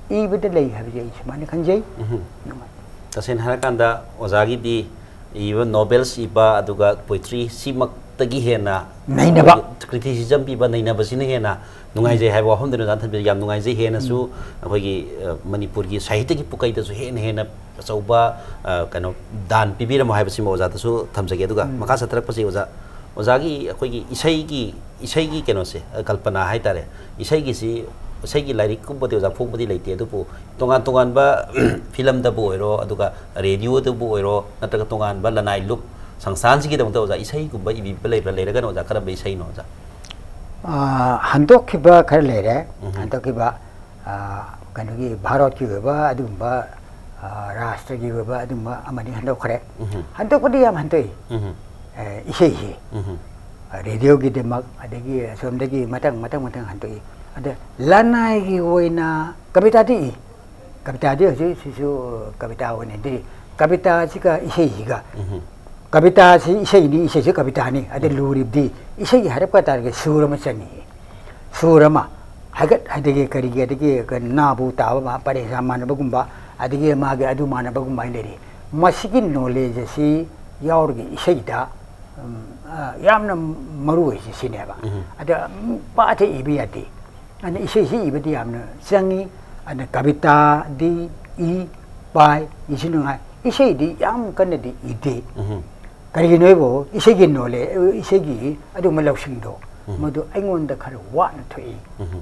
ꯏꯕꯗ ꯂꯩ ꯍꯥꯏꯕꯁꯤ ꯑꯩ ꯁꯨꯃꯥꯏꯅ ꯈꯟꯖꯩ꯫ ꯎꯝ꯫ ꯅꯨꯡꯉꯥꯏ꯫ ꯇꯁꯦꯡꯅ ꯍꯥꯏꯔꯀꯥꯟꯗ ꯑꯣꯖꯥꯒꯤꯗꯤ ꯏꯕ novels ꯏꯕ ꯑꯗꯨꯒ poetry ꯁꯤꯃꯛ ꯇꯒꯤ ꯍꯦꯟꯅ ꯅꯩꯅꯕ꯫ ꯑꯩꯈꯣꯏꯒꯤ criticism ꯄꯤꯕ, ꯅꯩꯅꯕꯁꯤꯅ ꯍꯦꯟꯅ ꯅꯨꯡꯉꯥꯏꯖꯩ ꯍꯥꯏꯕ ꯋꯥꯐꯝꯗꯨꯅ ꯑꯣꯖꯥꯅ ꯊꯝꯕꯤꯔꯤ꯫ ꯌꯥꯝ ꯅꯨꯡꯉꯥꯏꯖꯩ꯫ ꯍꯦꯟꯅꯁꯨ ꯑꯩꯈꯣꯏꯒꯤ, ꯑ, ꯃꯅꯤꯄꯨꯔꯒꯤ ꯁꯥꯍꯤꯇ꯭ꯌꯒꯤ ꯄꯨꯀꯩꯗꯁꯨ ꯍꯦꯟꯅ ꯍꯦꯟꯅ ꯑꯆꯧꯕ, ꯑ, ꯀꯩꯅꯣ, ꯗꯥꯟ ꯄꯤꯕꯤꯔꯝꯃꯣ ꯍꯥꯏꯕꯁꯤꯃ ꯑꯣꯖꯥꯗꯁꯨ ꯊꯝꯖꯒꯦ꯫ ꯑꯗꯨꯒ ꯎꯝ꯫ ꯃꯈꯥ ꯆꯠꯊꯔꯛꯄꯁꯤ ꯑꯣꯖꯥ, ꯑꯣꯖꯥꯒꯤ ꯑꯩꯈꯣꯏꯒꯤ ꯏꯁꯩꯒꯤ, ꯏꯁꯩꯒꯤ ꯀꯩꯅꯣꯁꯦ, ꯑ, ꯀꯜꯄꯅꯥ ꯍꯥꯏꯇꯥꯔꯦ, ꯏꯁꯩꯒꯤꯁꯤ, ꯏꯁꯩꯒꯤ ꯂꯥꯏꯔꯤꯛꯀꯨꯝꯕꯗꯤ ꯑꯣꯖꯥ ꯐꯣꯡꯕꯗꯤ ꯂꯩꯇꯦ, ꯑꯗꯨꯕꯨ ꯇꯣꯉꯥꯟ ꯇꯣꯉꯥꯟꯕ ꯐꯤꯂꯝꯗꯕꯨ ꯑꯣꯏꯔꯣ, ꯑꯗꯨꯒ ꯔꯦꯗꯤꯑꯣꯗꯕꯨ ꯑꯣꯏꯔꯣ, ꯅꯠꯇ꯭ꯔꯒ ꯇꯣꯉꯥꯟꯕ ꯂꯅꯥꯏ ꯂꯨꯞ ꯁꯪꯁꯊꯥꯟꯁꯤꯒꯤꯗꯃꯛꯇ ꯑꯣꯖꯥ ꯏꯁꯩꯒꯨꯝꯕ ꯏꯕꯤꯕ ꯂꯩꯕ꯭ꯔꯥ? ꯂꯩꯔꯒꯅ ꯑꯣꯖꯥ ꯀꯔꯝꯕ ꯏꯁꯩꯅꯣ ꯑꯣꯖꯥ? ꯑꯥ, ꯍꯟꯗꯣꯛꯈꯤꯕ ꯈꯔ ꯂꯩꯔꯦ꯫ ꯎꯝ꯫ ꯍꯟꯗꯣꯛꯈꯤꯕ, ꯑꯥ, ꯀꯩꯅꯣꯒꯤ ꯚꯥꯔꯠꯀꯤ ꯑꯣꯏꯕ ꯑꯗꯨꯒꯨꯝꯕ, ꯑꯥ, ꯔꯥꯁꯇ꯭ꯔꯒꯤ ꯑꯣꯏꯕ ꯑꯗꯨꯒꯨꯝꯕ ꯑꯃꯅꯤ ꯍꯟꯗꯣꯛꯈ꯭ꯔꯦ꯫ ꯎꯝ꯫ ꯍꯟꯗꯣꯛꯄꯗꯤ ꯌꯥꯝ ꯍꯟꯗꯣꯛꯏ꯫ ꯎꯝ꯫ ꯑꯦ, ꯏꯁꯩꯁꯤ꯫ ꯎꯝ꯫ ꯔꯦꯗꯤꯑꯣꯒꯤꯗꯃꯛ, ꯑꯗꯒꯤ ꯑꯁꯣꯝꯗꯒꯤ ꯃꯊꯪ, ꯃꯊꯪ, ꯃꯊꯪ ꯍꯟꯗꯣꯛꯏ꯫ ꯑꯗ ꯂꯅꯥꯏꯒꯤ ꯑꯣꯏꯅ ꯀꯕꯤꯇꯥꯗꯤ ꯏ꯫ ꯀꯕꯤꯇꯥꯗꯤ ꯍꯧꯖꯤꯛ ꯁꯤꯁꯨ ꯀꯕꯤꯇꯥ ꯑꯣꯏꯅꯗꯤ, ꯀꯕꯤꯇꯥꯁꯤꯒ ꯏꯁꯩꯁꯤꯒ, ꯎꯝ꯫ ꯀꯕꯤꯇꯥꯁꯤ ꯏꯁꯩꯅꯤ, ꯏꯁꯩꯁꯤ ꯀꯕꯤꯇꯥꯅꯤ꯫ ꯑꯗ ꯎꯝ꯫ ꯂꯨꯔꯤꯕꯗꯤ ꯏꯁꯩꯒꯤ ꯍꯥꯏꯔꯛꯄ ꯇꯥꯔꯒꯗꯤ ꯁꯨꯔ ꯑꯃ ꯆꯪꯉꯤ꯫ ꯁꯨꯔ ꯑꯃ, ꯍꯥꯏꯒꯠ, ꯑꯗꯒꯤ ꯀꯔꯤꯒꯤ, ꯑꯗꯒꯤ ꯅꯥꯕꯨ ꯇꯥꯕ ꯃꯥ-, ꯄꯔꯦꯁꯥ ꯃꯥꯟꯅꯕꯒꯨꯝꯕ, ꯑꯗꯒꯤ ꯃꯥꯒꯤ ꯑꯗꯨ ꯃꯥꯟꯅꯕꯒꯨꯝꯕ ꯍꯥꯏꯅ ꯂꯩꯔꯤ꯫ ꯃꯁꯤꯒꯤ knowledge ꯑꯁꯤ ꯌꯥꯎꯔꯒ ꯏꯁꯩꯗ, ꯎꯝ, ꯑ, ꯌꯥꯝꯅ ꯃꯔꯨ ꯑꯣꯏꯁꯤ ꯁꯤꯅꯦꯕ꯫ ꯎꯝ꯫ ꯑꯗ, ꯎꯝ, ꯄꯥꯊ ꯏꯕ ꯌꯥꯗꯦ꯫ ꯑꯗ ꯏꯁꯩꯁꯤ ꯏꯕꯗꯤ ꯌꯥꯝꯅ ꯆꯪꯉꯤ꯫ ꯑꯗ ꯀꯕꯤꯇꯥꯗꯤ ꯏ, ꯄꯥꯏ, ꯏꯁꯨ ꯅꯨꯡꯉꯥꯏ꯫ ꯏꯁꯩꯗꯤ ꯌꯥꯝ ꯀꯟꯅꯗꯤ ꯏꯗꯦ꯫ ꯎꯝ꯫ ꯀꯔꯤꯒꯤꯅꯣ ꯍꯥꯏꯕꯨ ꯏꯁꯩꯒꯤ knowledge, ꯏꯁꯩꯒꯤ ꯑꯗꯨꯒꯨꯝꯕ ꯂꯧꯁꯤꯡꯗꯣ, ꯎꯝ꯫ ꯃꯗꯨ ꯑꯩꯉꯣꯟꯗ ꯈꯔ ꯋꯥꯠꯅ ꯊꯣꯛꯏ꯫ ꯎꯝ꯫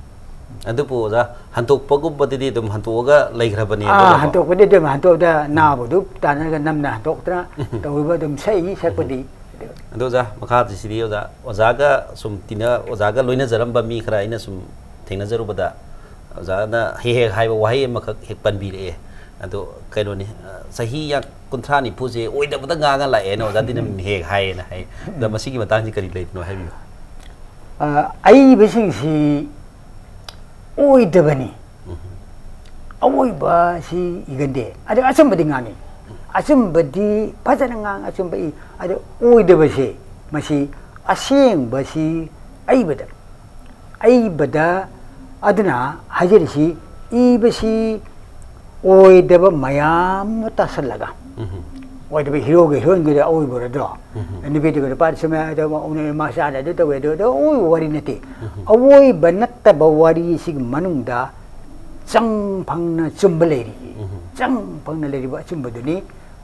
ꯑꯗꯨꯕꯨ ꯑꯣꯖꯥ, ꯍꯟꯇꯣꯛꯄꯒꯨꯝꯕꯗꯗꯤ ꯑꯗꯨꯝ ꯍꯟꯇꯣꯛꯑꯒ ꯂꯩꯈ꯭ꯔꯕꯅꯦ ꯑꯥ, ꯑꯗꯨꯒꯀꯣ꯫ ꯍꯟꯇꯣꯛꯄꯗꯤ ꯑꯗꯨꯝ ꯍꯟꯇꯣꯛꯑꯗ ꯎꯝ꯫ ꯅꯥꯕꯗꯨ ꯇꯥꯟꯅꯔꯒ ꯅꯝꯅ ꯍꯟꯇꯣꯛꯇꯅ ꯎꯝ꯫ ꯇꯧꯔꯤꯕ ꯑꯗꯨꯝ ꯁꯛꯏ, ꯁꯛꯄꯗꯤ꯫ ꯑꯗꯣ ꯑꯣꯖꯥ, ꯃꯈꯥꯁꯤꯗꯤ ꯑꯣꯖꯥ, ꯑꯣꯖꯥꯒ ꯁꯨꯝ ꯇꯤꯟꯅ-, ꯑꯣꯖꯥꯒ ꯂꯣꯏꯅꯖꯔꯝꯕ ꯃꯤ ꯈꯔ ꯑꯩꯅ ꯁꯨꯝ ꯊꯦꯡꯅꯖꯔꯨꯕꯗ, ꯑꯣꯖꯥꯅ ꯍꯦꯛ ꯍꯦꯛ ꯍꯥꯏꯕ ꯋꯥꯍꯩ ꯑꯃꯈꯛ ꯍꯦꯛ ꯄꯟꯕꯤꯔꯛꯑꯦ꯫ ꯑꯗꯣ ꯀꯩꯅꯣꯅꯤ, ꯑ, ꯆꯍꯤ ꯌꯥ-, ꯀꯨꯟꯊ꯭ꯔꯥ ꯅꯤꯐꯨꯁꯦ ꯑꯣꯏꯗꯕꯗ ꯉꯥꯡꯉ ꯂꯥꯛꯑꯦꯅ ꯑꯣꯖꯥ ꯗꯤꯅꯝꯅ ꯍꯦꯛ ꯍꯥꯏꯌꯦꯅ ꯍꯥꯏ꯫ ꯑꯗ ꯃꯁꯤꯒꯤ ꯃꯇꯥꯡꯁꯤ ꯀꯔꯤ ꯂꯩꯕꯅꯣ ꯍꯥꯏꯕꯤꯌꯨ꯫ ꯑ, ꯑꯏꯕꯁꯤꯡꯁꯤ ꯑꯣꯏꯗꯕꯅꯤ꯫ ꯎꯝ꯫ ꯑꯑꯣꯏꯕꯁꯤ ꯏꯒꯟꯗꯦ꯫ ꯑꯗ ꯑꯆꯨꯝꯕꯗꯤ ꯉꯥꯡꯉꯤ꯫ ꯑꯆꯨꯝꯕꯗꯤ ꯐꯖꯅ ꯉꯥꯡ, ꯑꯆꯨꯝꯕ ꯏ꯫ ꯑꯗ ꯑꯣꯏꯗꯕꯁꯦ, ꯃꯁꯤ ꯑꯁꯦꯡꯕꯁꯤ ꯑꯏꯕꯗ, ꯑꯏꯕꯗ, ꯑꯗꯨꯅ ꯍꯥꯏꯖꯔꯤꯁꯤ, ꯏꯕꯁꯤ ꯑꯣꯏꯗꯕ ꯃꯌꯥꯝ ꯑꯃ ꯇꯥꯁꯜꯂꯒ, ꯎꯝ꯫ ꯑꯣꯏꯗꯕ ꯍꯤꯔꯣꯒ ꯍꯤꯔꯣꯏꯟꯒꯗ ꯑꯋꯣꯏꯕꯔꯗꯣ, ꯎꯝ꯫ ꯅꯨꯄꯤꯗꯨꯒ ꯅꯨꯄꯥꯗꯨ ꯁꯨꯃꯥꯏꯅ ꯇꯧꯕ, ꯎꯅ-, ꯃꯆꯥꯅ ꯑꯗꯨ ꯇꯧꯋꯦ, ꯑꯗꯨ, ꯑꯗꯨ ꯑꯋꯣꯏꯕ ꯋꯥꯔꯤ ꯅꯠꯇꯦ꯫ ꯎꯝ꯫ ꯑꯋꯣꯏꯕ ꯅꯠꯇꯕ ꯋꯥꯔꯤꯁꯤꯒꯤ ꯃꯅꯨꯡꯗ ꯆꯪ ꯐꯪꯅ ꯆꯨꯝꯕ ꯂꯩꯔꯤ꯫ ꯎꯝ꯫ ꯆꯪ ꯐꯪꯅ ꯂꯩꯔꯤꯕ ꯑꯆꯨꯝꯕꯗꯨꯅꯤ꯫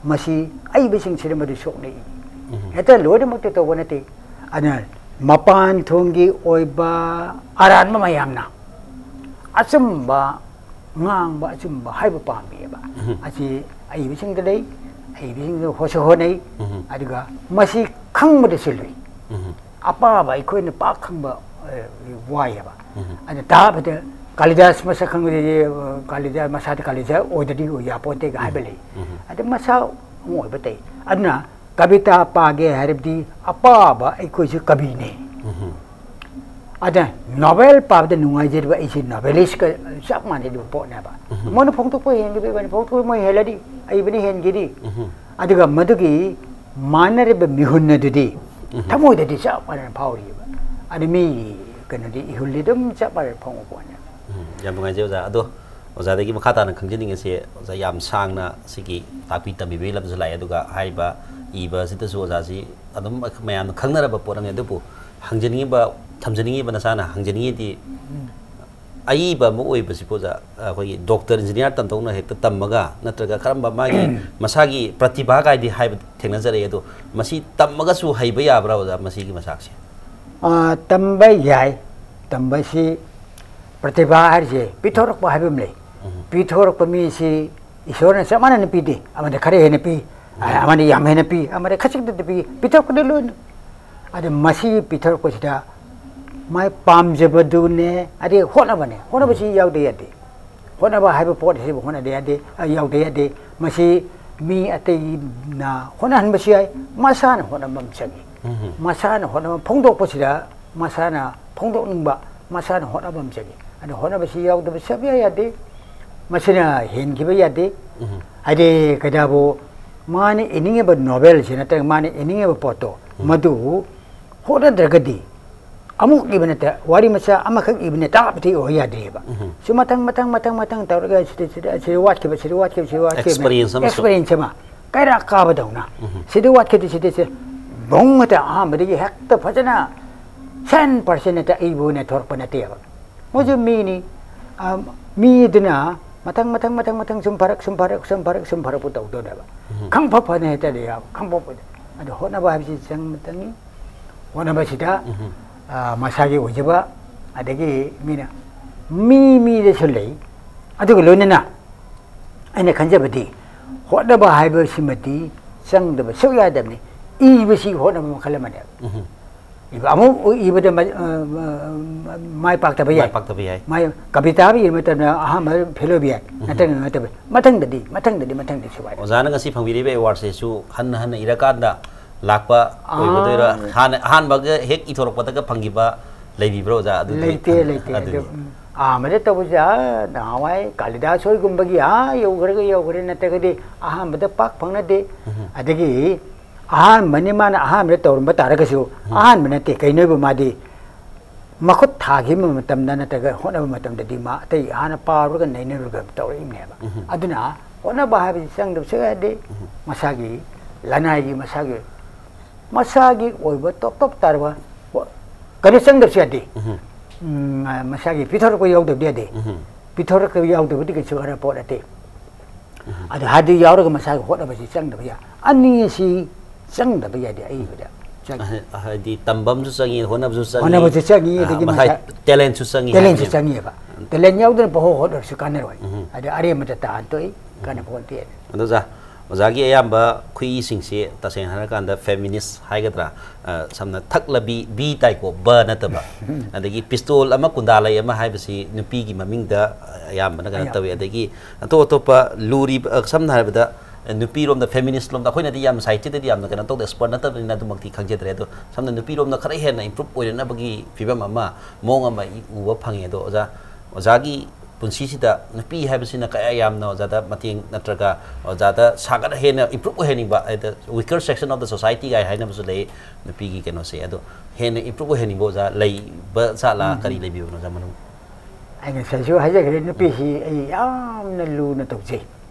ꯃꯁꯤ ꯑꯏꯕꯁꯤꯡꯁꯤꯅ ꯃꯗꯨ ꯁꯣꯛꯅꯩ꯫ ꯎꯝ꯫ ꯍꯦꯛꯇ ꯂꯣꯏꯅꯃꯛꯇ ꯇꯧꯕ ꯅꯠꯇꯦ꯫ ꯑꯗꯨꯅ ꯃꯄꯥꯟ ꯊꯣꯡꯒꯤ ꯑꯣꯏꯕ ꯑꯔꯥꯟꯕ ꯃꯌꯥꯝꯅ ꯑꯆꯨꯝꯕ ꯉꯥꯡꯕ, ꯑꯆꯨꯝꯕ ꯍꯥꯏꯕ ꯄꯥꯝꯃꯤꯑꯕ꯫ ꯎꯝ꯫ ꯑꯁꯤ ꯑꯏꯕꯁꯤꯡꯗ ꯂꯩ, ꯑꯏꯕꯁꯤꯡꯗ ꯍꯣꯠꯁꯨ ꯍꯣꯠꯅꯩ, ꯎꯝ꯫ ꯑꯗꯨꯒ ꯃꯁꯤ ꯈꯪꯕꯗꯁꯨ ꯂꯨꯏ꯫ ꯎꯝ꯫ ꯑꯄꯥꯕ ꯑꯩꯈꯣꯏꯅ ꯄꯥꯛ ꯈꯪꯕ, ꯑꯦ, ꯋꯥꯏꯑꯕ꯫ ꯎꯝ꯫ ꯑꯗꯨꯅ ꯇꯥꯕꯗ ꯀꯥꯂꯤꯗꯥꯁ ꯃꯁꯛ ꯈꯪꯕꯗꯗꯤ, ꯑ, ꯀꯥꯂꯤꯗꯥꯁ ꯃꯁꯥꯗꯤ ꯀꯥꯂꯤꯗꯥꯁ ꯑꯣꯏꯗ꯭ꯔꯗꯤ ꯌꯥꯄꯣꯟꯇꯦꯒ ꯍꯥꯏꯕ ꯂꯩ꯫ ꯎꯝ꯫ ꯑꯗꯨ ꯃꯁꯥ ꯑꯃ ꯑꯣꯏꯕ ꯇꯩ꯫ ꯑꯗꯨꯅ ꯀꯕꯤꯇꯥ ꯄꯥꯒꯦ ꯍꯥꯏꯔꯕꯗꯤ ꯑꯄꯥꯕ ꯑꯩꯈꯣꯏꯁꯨ ꯀꯕꯤꯅꯦ꯫ ꯎꯝ꯫ ꯑꯗ ꯅꯣꯕꯦꯜ ꯄꯥꯕꯗ ꯅꯨꯡꯉꯥꯏꯖꯔꯤꯕ ꯑꯩꯁꯦ ꯅꯣꯕꯦꯂꯤꯁꯀ ꯆꯞ ꯃꯥꯟꯅꯔꯤꯕ ꯄꯣꯠꯅꯦꯕ꯫ ꯎꯝ꯫ ꯃꯣꯏꯅ ꯐꯣꯡꯗꯣꯛꯄ ꯍꯦꯟꯈꯤꯕ ꯏꯕꯥꯅꯤ ꯐꯣꯡꯗꯣꯛꯄ ꯃꯣꯏ ꯍꯦꯜꯂꯗꯤ ꯑꯩꯕꯅꯤ ꯍꯦꯟꯈꯤꯗꯤ꯫ ꯎꯝ꯫ ꯑꯗꯨꯒ ꯃꯗꯨꯒꯤ ꯃꯥꯟꯅꯔꯤꯕ ꯃꯤꯍꯨꯟ ꯑꯗꯨꯗꯤ ꯎꯝ꯫ ꯊꯃꯣꯏꯗꯗꯤ ꯆꯞ ꯃꯥꯟꯅꯅ ꯐꯥꯎꯔꯤꯕ꯫ ꯑꯗꯨ ꯃꯤꯒꯤ ꯀꯩꯅꯣꯗꯤ ꯏꯍꯨꯜꯗꯤ ꯑꯗꯨꯝ ꯆꯞ ꯃꯥꯟꯅꯅ ꯐꯣꯡꯕ ꯄꯣꯠꯅꯦꯕ꯫ ꯎꯝ, ꯌꯥꯝ ꯅꯨꯡꯉꯥꯏꯖꯩ ꯑꯣꯖꯥ꯫ ꯑꯗꯣ ꯑꯣꯖꯥꯗꯒꯤ ꯃꯈꯥ ꯇꯥꯅ ꯈꯪꯖꯅꯤꯡꯉꯤꯁꯦ, ꯑꯣꯖꯥ ꯌꯥꯝ ꯁꯥꯡꯅ ꯁꯤꯒꯤ ꯇꯥꯛꯄꯤ ꯇꯝꯕꯤꯕꯒꯤ ꯂꯝꯁꯨ ꯂꯥꯛꯑꯦ, ꯑꯗꯨꯒ ꯍꯥꯏꯔꯤꯕ ꯏꯕ ꯑꯁꯤꯗꯁꯨ ꯑꯣꯖꯥꯁꯤ ꯑꯗꯨꯝ ꯃꯌꯥꯝꯅ ꯈꯪꯅꯔꯕ ꯄꯣꯠ ꯑꯃꯅꯤ꯫ ꯑꯗꯨꯕꯨ ꯍꯪꯖꯅꯤꯡꯉꯤꯕ, ꯊꯝꯖꯅꯤꯡꯉꯤꯕ, ꯅꯁꯥꯅ ꯍꯪꯖꯅꯤꯡꯉꯤꯗꯤ, ꯑꯏꯕ ꯑꯃ ꯑꯣꯏꯕꯁꯤꯕꯨ ꯑꯣꯖꯥ, ꯑꯩꯈꯣꯏꯒꯤ ꯗꯣꯛꯇꯔ ꯏꯟꯖꯤꯅꯤꯌꯥꯔ ꯇꯝꯗꯧꯅ ꯍꯦꯛꯇ ꯇꯝꯃꯒ, ꯅꯠꯇ꯭ꯔꯒ ꯀꯔꯝꯕ ꯃꯥꯒꯤ ꯃꯁꯥꯒꯤ ꯄ꯭ꯔꯇꯤꯚꯥ ꯀꯥꯏꯗꯤ ꯍꯥꯏꯕ ꯊꯦꯡꯅꯖꯔꯛꯑꯦ, ꯑꯗꯣ ꯃꯁꯤ ꯇꯝꯃꯒꯁꯨ ꯍꯩꯕ ꯌꯥꯕ꯭ꯔꯥ ꯑꯣꯖꯥ, ꯃꯁꯤꯒꯤ ꯃꯁꯥꯛꯁꯦ? ꯑ, ꯇꯝꯕ ꯌꯥꯏ꯫ ꯇꯝꯕꯁꯤ ꯄ꯭ꯔꯇꯤꯚꯥ ꯍꯥꯏꯔꯤꯁꯦ ꯄꯤꯊꯣꯔꯛꯄ ꯍꯥꯏꯕ ꯑꯃ ꯂꯩ꯫ ꯎꯝ꯫ ꯄꯤꯊꯣꯔꯛꯄ ꯃꯤꯁꯤ ꯏꯁꯣꯔꯅ ꯆꯞ ꯃꯥꯟꯅꯅ ꯄꯤꯗꯦ꯫ ꯑꯃꯗ ꯈꯔ ꯍꯦꯟꯅ ꯄꯤ, ꯎꯝ꯫ ꯑꯃꯗ ꯌꯥꯝ ꯍꯦꯟꯅ ꯄꯤ, ꯑꯃꯗ ꯈꯖꯤꯛꯇꯗ ꯄꯤ, ꯄꯤꯊꯣꯔꯛꯄꯗ ꯂꯣꯏꯅ꯫ ꯑꯗ ꯃꯁꯤ ꯄꯤꯊꯣꯔꯛꯄꯁꯤꯗ ꯃꯥꯏ ꯄꯥꯝꯖꯕꯗꯨꯅꯦ, ꯑꯗꯩ ꯍꯣꯠꯅꯕꯅꯦ꯫ ꯍꯣꯠꯅꯕꯁꯤ ꯎꯝ꯫ ꯌꯥꯎꯗ ꯌꯥꯗꯦ꯫ ꯍꯣꯠꯅꯕ ꯍꯥꯏꯕ ꯄꯣꯠ ꯑꯁꯤꯕꯨ ꯍꯣꯠꯅꯗ ꯌꯥꯗꯦ, ꯑ, ꯌꯥꯎꯗ ꯌꯥꯗꯦ꯫ ꯃꯁꯤ ꯃꯤ ꯑꯇꯩꯅ ꯍꯣꯠꯅꯍꯟꯕꯁꯨ ꯌꯥꯏ, ꯃꯁꯥꯅ ꯍꯣꯠꯅꯕ ꯑꯃ ꯆꯪꯉꯤ꯫ ꯎꯝ꯫ ꯃꯁꯥꯅ ꯍꯣꯠꯅꯕ ꯐꯣꯡꯗꯣꯛꯄꯁꯤꯗ ꯃꯁꯥꯅ ꯐꯣꯡꯗꯣꯛꯅꯤꯡꯕ, ꯃꯁꯥꯅ ꯍꯣꯠꯅꯕ ꯑꯃ ꯆꯪꯉꯤ꯫ ꯑꯗꯣ ꯍꯣꯠꯅꯕꯁꯤ ꯌꯥꯎꯗꯕ ꯁꯨꯡꯌꯥ ꯌꯥꯗꯦ꯫ ꯃꯁꯤꯅ ꯍꯦꯟꯈꯤꯕ ꯌꯥꯗꯦ꯫ ꯎꯝ꯫ ꯍꯥꯏꯗꯤ ꯀꯩꯗꯧꯕꯨ ꯃꯥꯅ ꯏꯅꯤꯡꯉꯤꯕ ꯅꯣꯕꯦꯜꯁꯤ ꯅꯠꯇ꯭ꯔꯒ ꯃꯥꯅ ꯏꯅꯤꯡꯉꯤꯕ ꯄꯣꯠꯇꯣ, ꯎꯝ꯫ ꯃꯗꯨ ꯍꯣꯠꯅꯗ꯭ꯔꯒꯗꯤ ꯑꯃꯨꯛ ꯏꯕ ꯅꯠꯇꯦ, ꯋꯥꯔꯤ ꯃꯆꯥ ꯑꯃꯈꯛ ꯏꯕ ꯅꯠꯇꯦ, ꯇꯥꯞ ꯍꯦꯛꯇ ꯑꯣꯏ ꯌꯥꯗ꯭ꯔꯤꯑꯕ꯫ ꯎꯝ꯫ ꯁꯤ ꯃꯊꯪ, ꯃꯊꯪ, ꯃꯊꯪ, ꯃꯊꯪ ꯇꯧꯔꯒ ꯁꯤꯗ, ꯁꯤꯗ, ꯁꯤꯗ ꯋꯥꯠꯈꯤꯕ, ꯁꯤꯗ ꯋꯥꯠꯈꯤꯕ, ꯁꯤꯗ ꯋꯥꯠꯈꯤꯕ꯫ Experience ꯑꯃꯁꯨ꯫ Experience ꯑꯃ꯫ ꯀꯩꯔꯥꯛ ꯀꯥꯕꯗꯧꯅ꯫ ꯁꯤꯗꯤ ꯋꯥꯠꯈꯤꯗꯦ, ꯁꯤꯗꯤ ꯁꯦ ꯕꯣꯡ ꯍꯦꯛꯇ ꯑꯍꯥꯟꯕꯗꯒꯤ ꯍꯦꯛꯇ ꯐꯖꯅ ꯁꯦꯟ ꯄꯥꯔꯁꯦꯟ ꯍꯦꯛꯇ ꯑꯩꯕꯨ ꯑꯣꯏꯅ ꯊꯣꯔꯛꯄ ꯅꯠꯇꯦꯕ꯫ ꯃꯣꯏꯁꯨ ꯃꯤꯅꯤ꯫ ꯑ, ꯃꯤꯗꯨꯅ ꯃꯊꯪ, ꯃꯊꯪ, ꯃꯊꯪ, ꯃꯊꯪ ꯁꯨꯝ ꯐꯔꯛ, ꯁꯨꯝ ꯐꯔꯛ, ꯁꯨꯝ ꯐꯔꯛ, ꯁꯨꯝ ꯐꯔꯛꯄꯨ ꯇꯧꯗꯣꯏꯅꯦꯕ꯫ ꯈꯪꯐ ꯐꯅ ꯍꯦꯛꯇ ꯂꯩ ꯌꯥꯕ, ꯈꯪꯐ ꯐꯅ꯫ ꯑꯗꯣ ꯍꯣꯠꯅꯕ ꯍꯥꯏꯕꯁꯤ ꯆꯪꯕ ꯆꯪꯉꯤ꯫ ꯍꯣꯠꯅꯕꯁꯤꯗ, ꯑ, ꯃꯁꯥꯒꯤ ꯑꯣꯏꯖꯕ, ꯑꯗꯒꯤ ꯃꯤꯅ, ꯃꯤ ꯃꯤꯗꯁꯨ ꯂꯩ꯫ ꯑꯗꯨꯒ ꯂꯣꯏꯅꯅ ꯑꯩꯅ ꯈꯟꯖꯕꯗꯤ ꯍꯣꯠꯅꯕ ꯍꯥꯏꯕꯁꯤꯃꯗꯤ ꯆꯪꯗꯕ ꯁꯨꯛꯌꯥ ꯌꯥꯗꯕꯅꯤ꯫ ꯏꯕꯁꯤ ꯍꯣꯠꯅꯕ ꯃꯈꯜ ꯑꯃꯅꯦꯕ꯫ ꯏꯕ, ꯑꯃꯨꯛ ꯏꯕꯗ ꯃ-, ꯑ, ꯃ-, ꯃꯥꯏ ꯄꯥꯛꯇꯕ ꯌꯥꯏ꯫ ꯃꯥꯏ ꯄꯥꯛꯇꯕ ꯌꯥꯏ꯫ ꯃꯥꯏ, ꯀꯕꯤꯇꯥ ꯑꯃ ꯏꯕ ꯃꯇꯝꯗ ꯑꯍꯥꯟꯕ ꯐꯦꯜ ꯑꯣꯏꯕ ꯌꯥꯏ꯫ ꯅꯠꯇ꯭ꯔꯒ, ꯅꯠꯇꯕ, ꯃꯊꯪꯗꯗꯤ, ꯃꯊꯪꯗꯗꯤ, ꯃꯊꯪꯗꯤ ꯁꯨꯒꯥꯏ꯫ ꯑꯣꯖꯥꯅ ꯉꯁꯤ ꯐꯪꯕꯤꯔꯤꯕ ꯑꯦꯋꯥꯔꯗꯁꯤꯁꯨ ꯍꯟꯅ ꯍꯟꯅ ꯏꯔꯀꯥꯟꯗ ꯂꯥꯛꯄ ꯑꯣꯏꯒꯗꯣꯏꯔꯥ? ꯑꯥ꯫ ꯍꯥꯟꯅ, ꯑꯍꯥꯟꯕꯒ ꯍꯦꯛ ꯏꯊꯣꯔꯛꯄꯗꯒ ꯐꯪꯈꯤꯕ ꯂꯩꯕꯤꯕ꯭ꯔꯣ, ꯑꯣꯖꯥ? ꯑꯗꯨꯗꯤ ꯂꯩꯇꯦ, ꯈꯪ-, ꯂꯩꯇꯦ꯫ ꯑꯗꯨꯅꯤ꯫ ꯑꯗꯨ, ꯎꯝ, ꯑꯥ, ꯃꯗ ꯇꯧꯕꯁꯦ, ꯑꯥ, ꯅꯍꯥꯟꯋꯥꯏ ꯀꯥꯂꯤꯗꯥꯁ ꯍꯣꯏꯒꯨꯝꯕꯒꯤ, ꯑꯥ, ꯌꯧꯈ꯭ꯔꯒ ꯌꯧꯈ꯭ꯔꯦ, ꯅꯠꯇ꯭ꯔꯒꯗꯤ ꯑꯍꯥꯟꯕꯗ ꯄꯥꯛ ꯐꯪꯅꯗꯦ꯫ ꯑꯗꯒꯤ ꯑꯍꯥꯟꯕꯅꯤ ꯃꯥꯅ ꯑꯍꯥꯟꯕꯗ ꯇꯧꯔꯝꯕ ꯇꯥꯔꯒꯁꯨ, ꯑꯍꯥꯟꯕ ꯅꯠꯇꯦ꯫ ꯀꯩꯅꯣꯕꯨ ꯃꯥꯗꯤ ꯃꯈꯨꯠ ꯊꯥꯈꯤꯕ ꯃꯇꯝꯗ ꯅꯠꯇ꯭ꯔꯒ ꯍꯣꯠꯅꯕ ꯃꯇꯝꯗꯗꯤ ꯃꯥ ꯑꯇꯩ ꯍꯥꯟꯅ ꯄꯥꯔꯨꯔꯒ ꯅꯩꯅꯔꯨꯔꯒ ꯇꯧꯔꯛꯏꯕꯅꯦꯕ꯫ ꯑꯗꯨꯅ ꯍꯣꯠꯅꯕ ꯍꯥꯏꯕꯁꯤ ꯆꯪꯗꯕꯁꯨ ꯌꯥꯗꯦ꯫ ꯃꯁꯥꯒꯤ ꯂꯅꯥꯏꯒꯤ, ꯃꯁꯥꯒꯤ, ꯃꯁꯥꯒꯤ ꯑꯣꯏꯕ ꯇꯣꯞ ꯇꯣꯞ ꯇꯥꯔꯕ ꯍꯣ-, ꯀꯩꯅꯣ ꯆꯪꯗꯕꯁꯨ ꯌꯥꯗꯦ꯫ ꯎꯝ, ꯃꯁꯥꯒꯤ ꯄꯤꯊꯣꯔꯛꯄ ꯌꯥꯎꯗꯕꯗꯤ ꯌꯥꯗꯦ꯫ ꯄꯤꯊꯣꯔꯛꯄ ꯌꯥꯎꯗꯕꯗꯤ ꯀꯩꯁꯨ ꯀꯥꯟꯅꯕ ꯄꯣꯠ ꯅꯠꯇꯦ꯫ ꯑꯗꯨ ꯍꯥꯏꯗꯤ ꯌꯥꯎꯔꯒ ꯃꯁꯥꯒꯤ ꯍꯣꯠꯅꯕꯁꯤ ꯆꯪꯗꯕ ꯌꯥꯏ꯫ ꯑꯅꯤ ꯑꯁꯤ ꯆꯪꯗꯕ ꯌꯥꯗꯦ ꯑꯏꯕꯗ꯫ ꯆꯪ-, ꯍꯥꯏ-, ꯍꯥꯏꯗꯤ ꯇꯝꯕ ꯑꯃꯁꯨ ꯆꯪꯉꯤ, ꯍꯣꯠꯅꯕꯁꯨ ꯆꯪꯉꯤ, ꯍꯣꯠꯅꯕꯁꯨ ꯆꯪꯉꯤ, ꯑ, ꯑꯗꯒꯤ ꯃꯁꯥ ꯃꯁꯥ talentꯁꯨ ꯆꯪꯉꯤ talentꯁꯨ ꯍꯥꯏꯕꯅꯦꯕ꯫ ꯆꯪꯉꯤꯕ꯫ Talent ꯌꯥꯎꯗꯅ ꯄꯪꯍꯣꯠ ꯍꯣꯠꯅꯔꯁꯨ ꯀꯥꯟꯅꯔꯣꯏ꯫ ꯑꯗ ꯑꯔꯦꯝꯕꯗ ꯇꯥꯍꯟ ꯇꯣꯛꯏ, ꯀꯥꯟꯅꯕ ꯄꯣꯠ ꯅꯠꯇꯦ꯫ ꯑꯗꯣ ꯑꯣꯖꯥ, ꯑꯣꯖꯥꯒꯤ ꯑꯌꯥꯝꯕ ꯈꯨꯏꯁꯤꯡꯁꯦ ꯇꯁꯦꯡꯅ ꯍꯥꯏꯔꯀꯥꯟꯗ feminist ꯍꯥꯏꯒꯗ꯭ꯔꯥ, ꯑ, ꯁꯝꯅ ꯊꯛꯂꯕꯤ ꯕꯤ ꯇꯥꯏꯀꯣ, ꯕ ꯅꯠꯇꯕ꯫ ꯑꯗꯒꯤ pistol ꯑꯃ ꯀꯨꯟꯗꯥ ꯂꯩ ꯑꯃ ꯍꯥꯏꯕꯁꯤ ꯅꯨꯄꯤꯒꯤ ꯃꯃꯤꯡꯗ, ꯑ, ꯑꯌꯥꯝꯕꯅ ꯀꯩꯅꯣ ꯑꯌꯥꯝꯕ꯫ ꯇꯧꯏ꯫ ꯑꯗꯒꯤ ꯑꯇꯣꯞ ꯑꯇꯣꯞꯄ ꯂꯨꯔꯤꯕ, ꯑ, ꯁꯝꯅ ꯍꯥꯏꯔꯕꯗ, ꯑ, ꯅꯨꯄꯤꯔꯣꯝꯗ, feminist ꯂꯣꯝꯗ ꯑꯩꯈꯣꯏꯅꯗꯤ ꯌꯥꯝ ꯁꯥꯍꯤꯇ꯭ꯌꯗꯗꯤ ꯌꯥꯝꯅ ꯀꯩꯅꯣ ꯇꯧꯗꯦ, expert ꯅꯠꯇꯕꯅꯤꯅ ꯑꯗꯨꯃꯛꯇꯤ ꯈꯪꯖꯗ꯭ꯔꯦ꯫ ꯑꯗꯣ ꯁꯝꯅ ꯅꯨꯄꯤꯔꯣꯝꯗ ꯈꯔ ꯍꯦꯟꯅ improve ꯑꯣꯏꯔꯛꯅꯕꯒꯤ ꯐꯤꯕꯝ ꯑꯃ, ꯃꯑꯣꯡ ꯑꯃ ꯏ-, ꯎꯕ ꯐꯪꯉꯦ꯫ ꯑꯗꯣ ꯑꯣꯖꯥ, ꯑꯣꯖꯥꯒꯤ ꯄꯨꯟꯁꯤꯁꯤꯗ ꯅꯨꯄꯤ ꯍꯥꯏꯕꯁꯤꯅ ꯀꯌꯥ ꯌꯥꯝꯅ ꯑꯣꯖꯥꯗ ꯃꯇꯦꯡ ꯅꯠꯇ꯭ꯔꯒ ꯑꯣꯖꯥꯗ ꯁꯥꯒꯠ-, ꯍꯦꯟꯅ improve ꯑꯣꯏꯍꯟꯅꯤꯡꯕ, ꯍꯥꯏꯗꯤ weaker section of the society ꯀꯥꯏ ꯍꯥꯏꯅꯕꯁꯨ ꯂꯩ ꯅꯨꯄꯤꯒꯤ ꯀꯩꯅꯣꯁꯦ꯫ ꯑꯗꯣ ꯍꯦꯟꯅ improve ꯑꯣꯏꯍꯟꯅꯤꯡꯕ ꯑꯣꯖꯥ ꯂꯩꯕ ꯖꯥꯠꯂꯥ? ꯎꯝ꯫ ꯀꯔꯤ ꯂꯩꯕꯤꯕꯅꯣ ꯑꯣꯖꯥ ꯃꯅꯨꯡ? ꯑꯩ ꯉꯁꯥꯏꯁꯨ ꯍꯥꯏꯖꯈ꯭ꯔꯦ, ꯅꯨꯄꯤꯁꯤ ꯑꯩ ꯌꯥꯝꯅ ꯂꯨꯅ ꯇꯧꯖꯩ,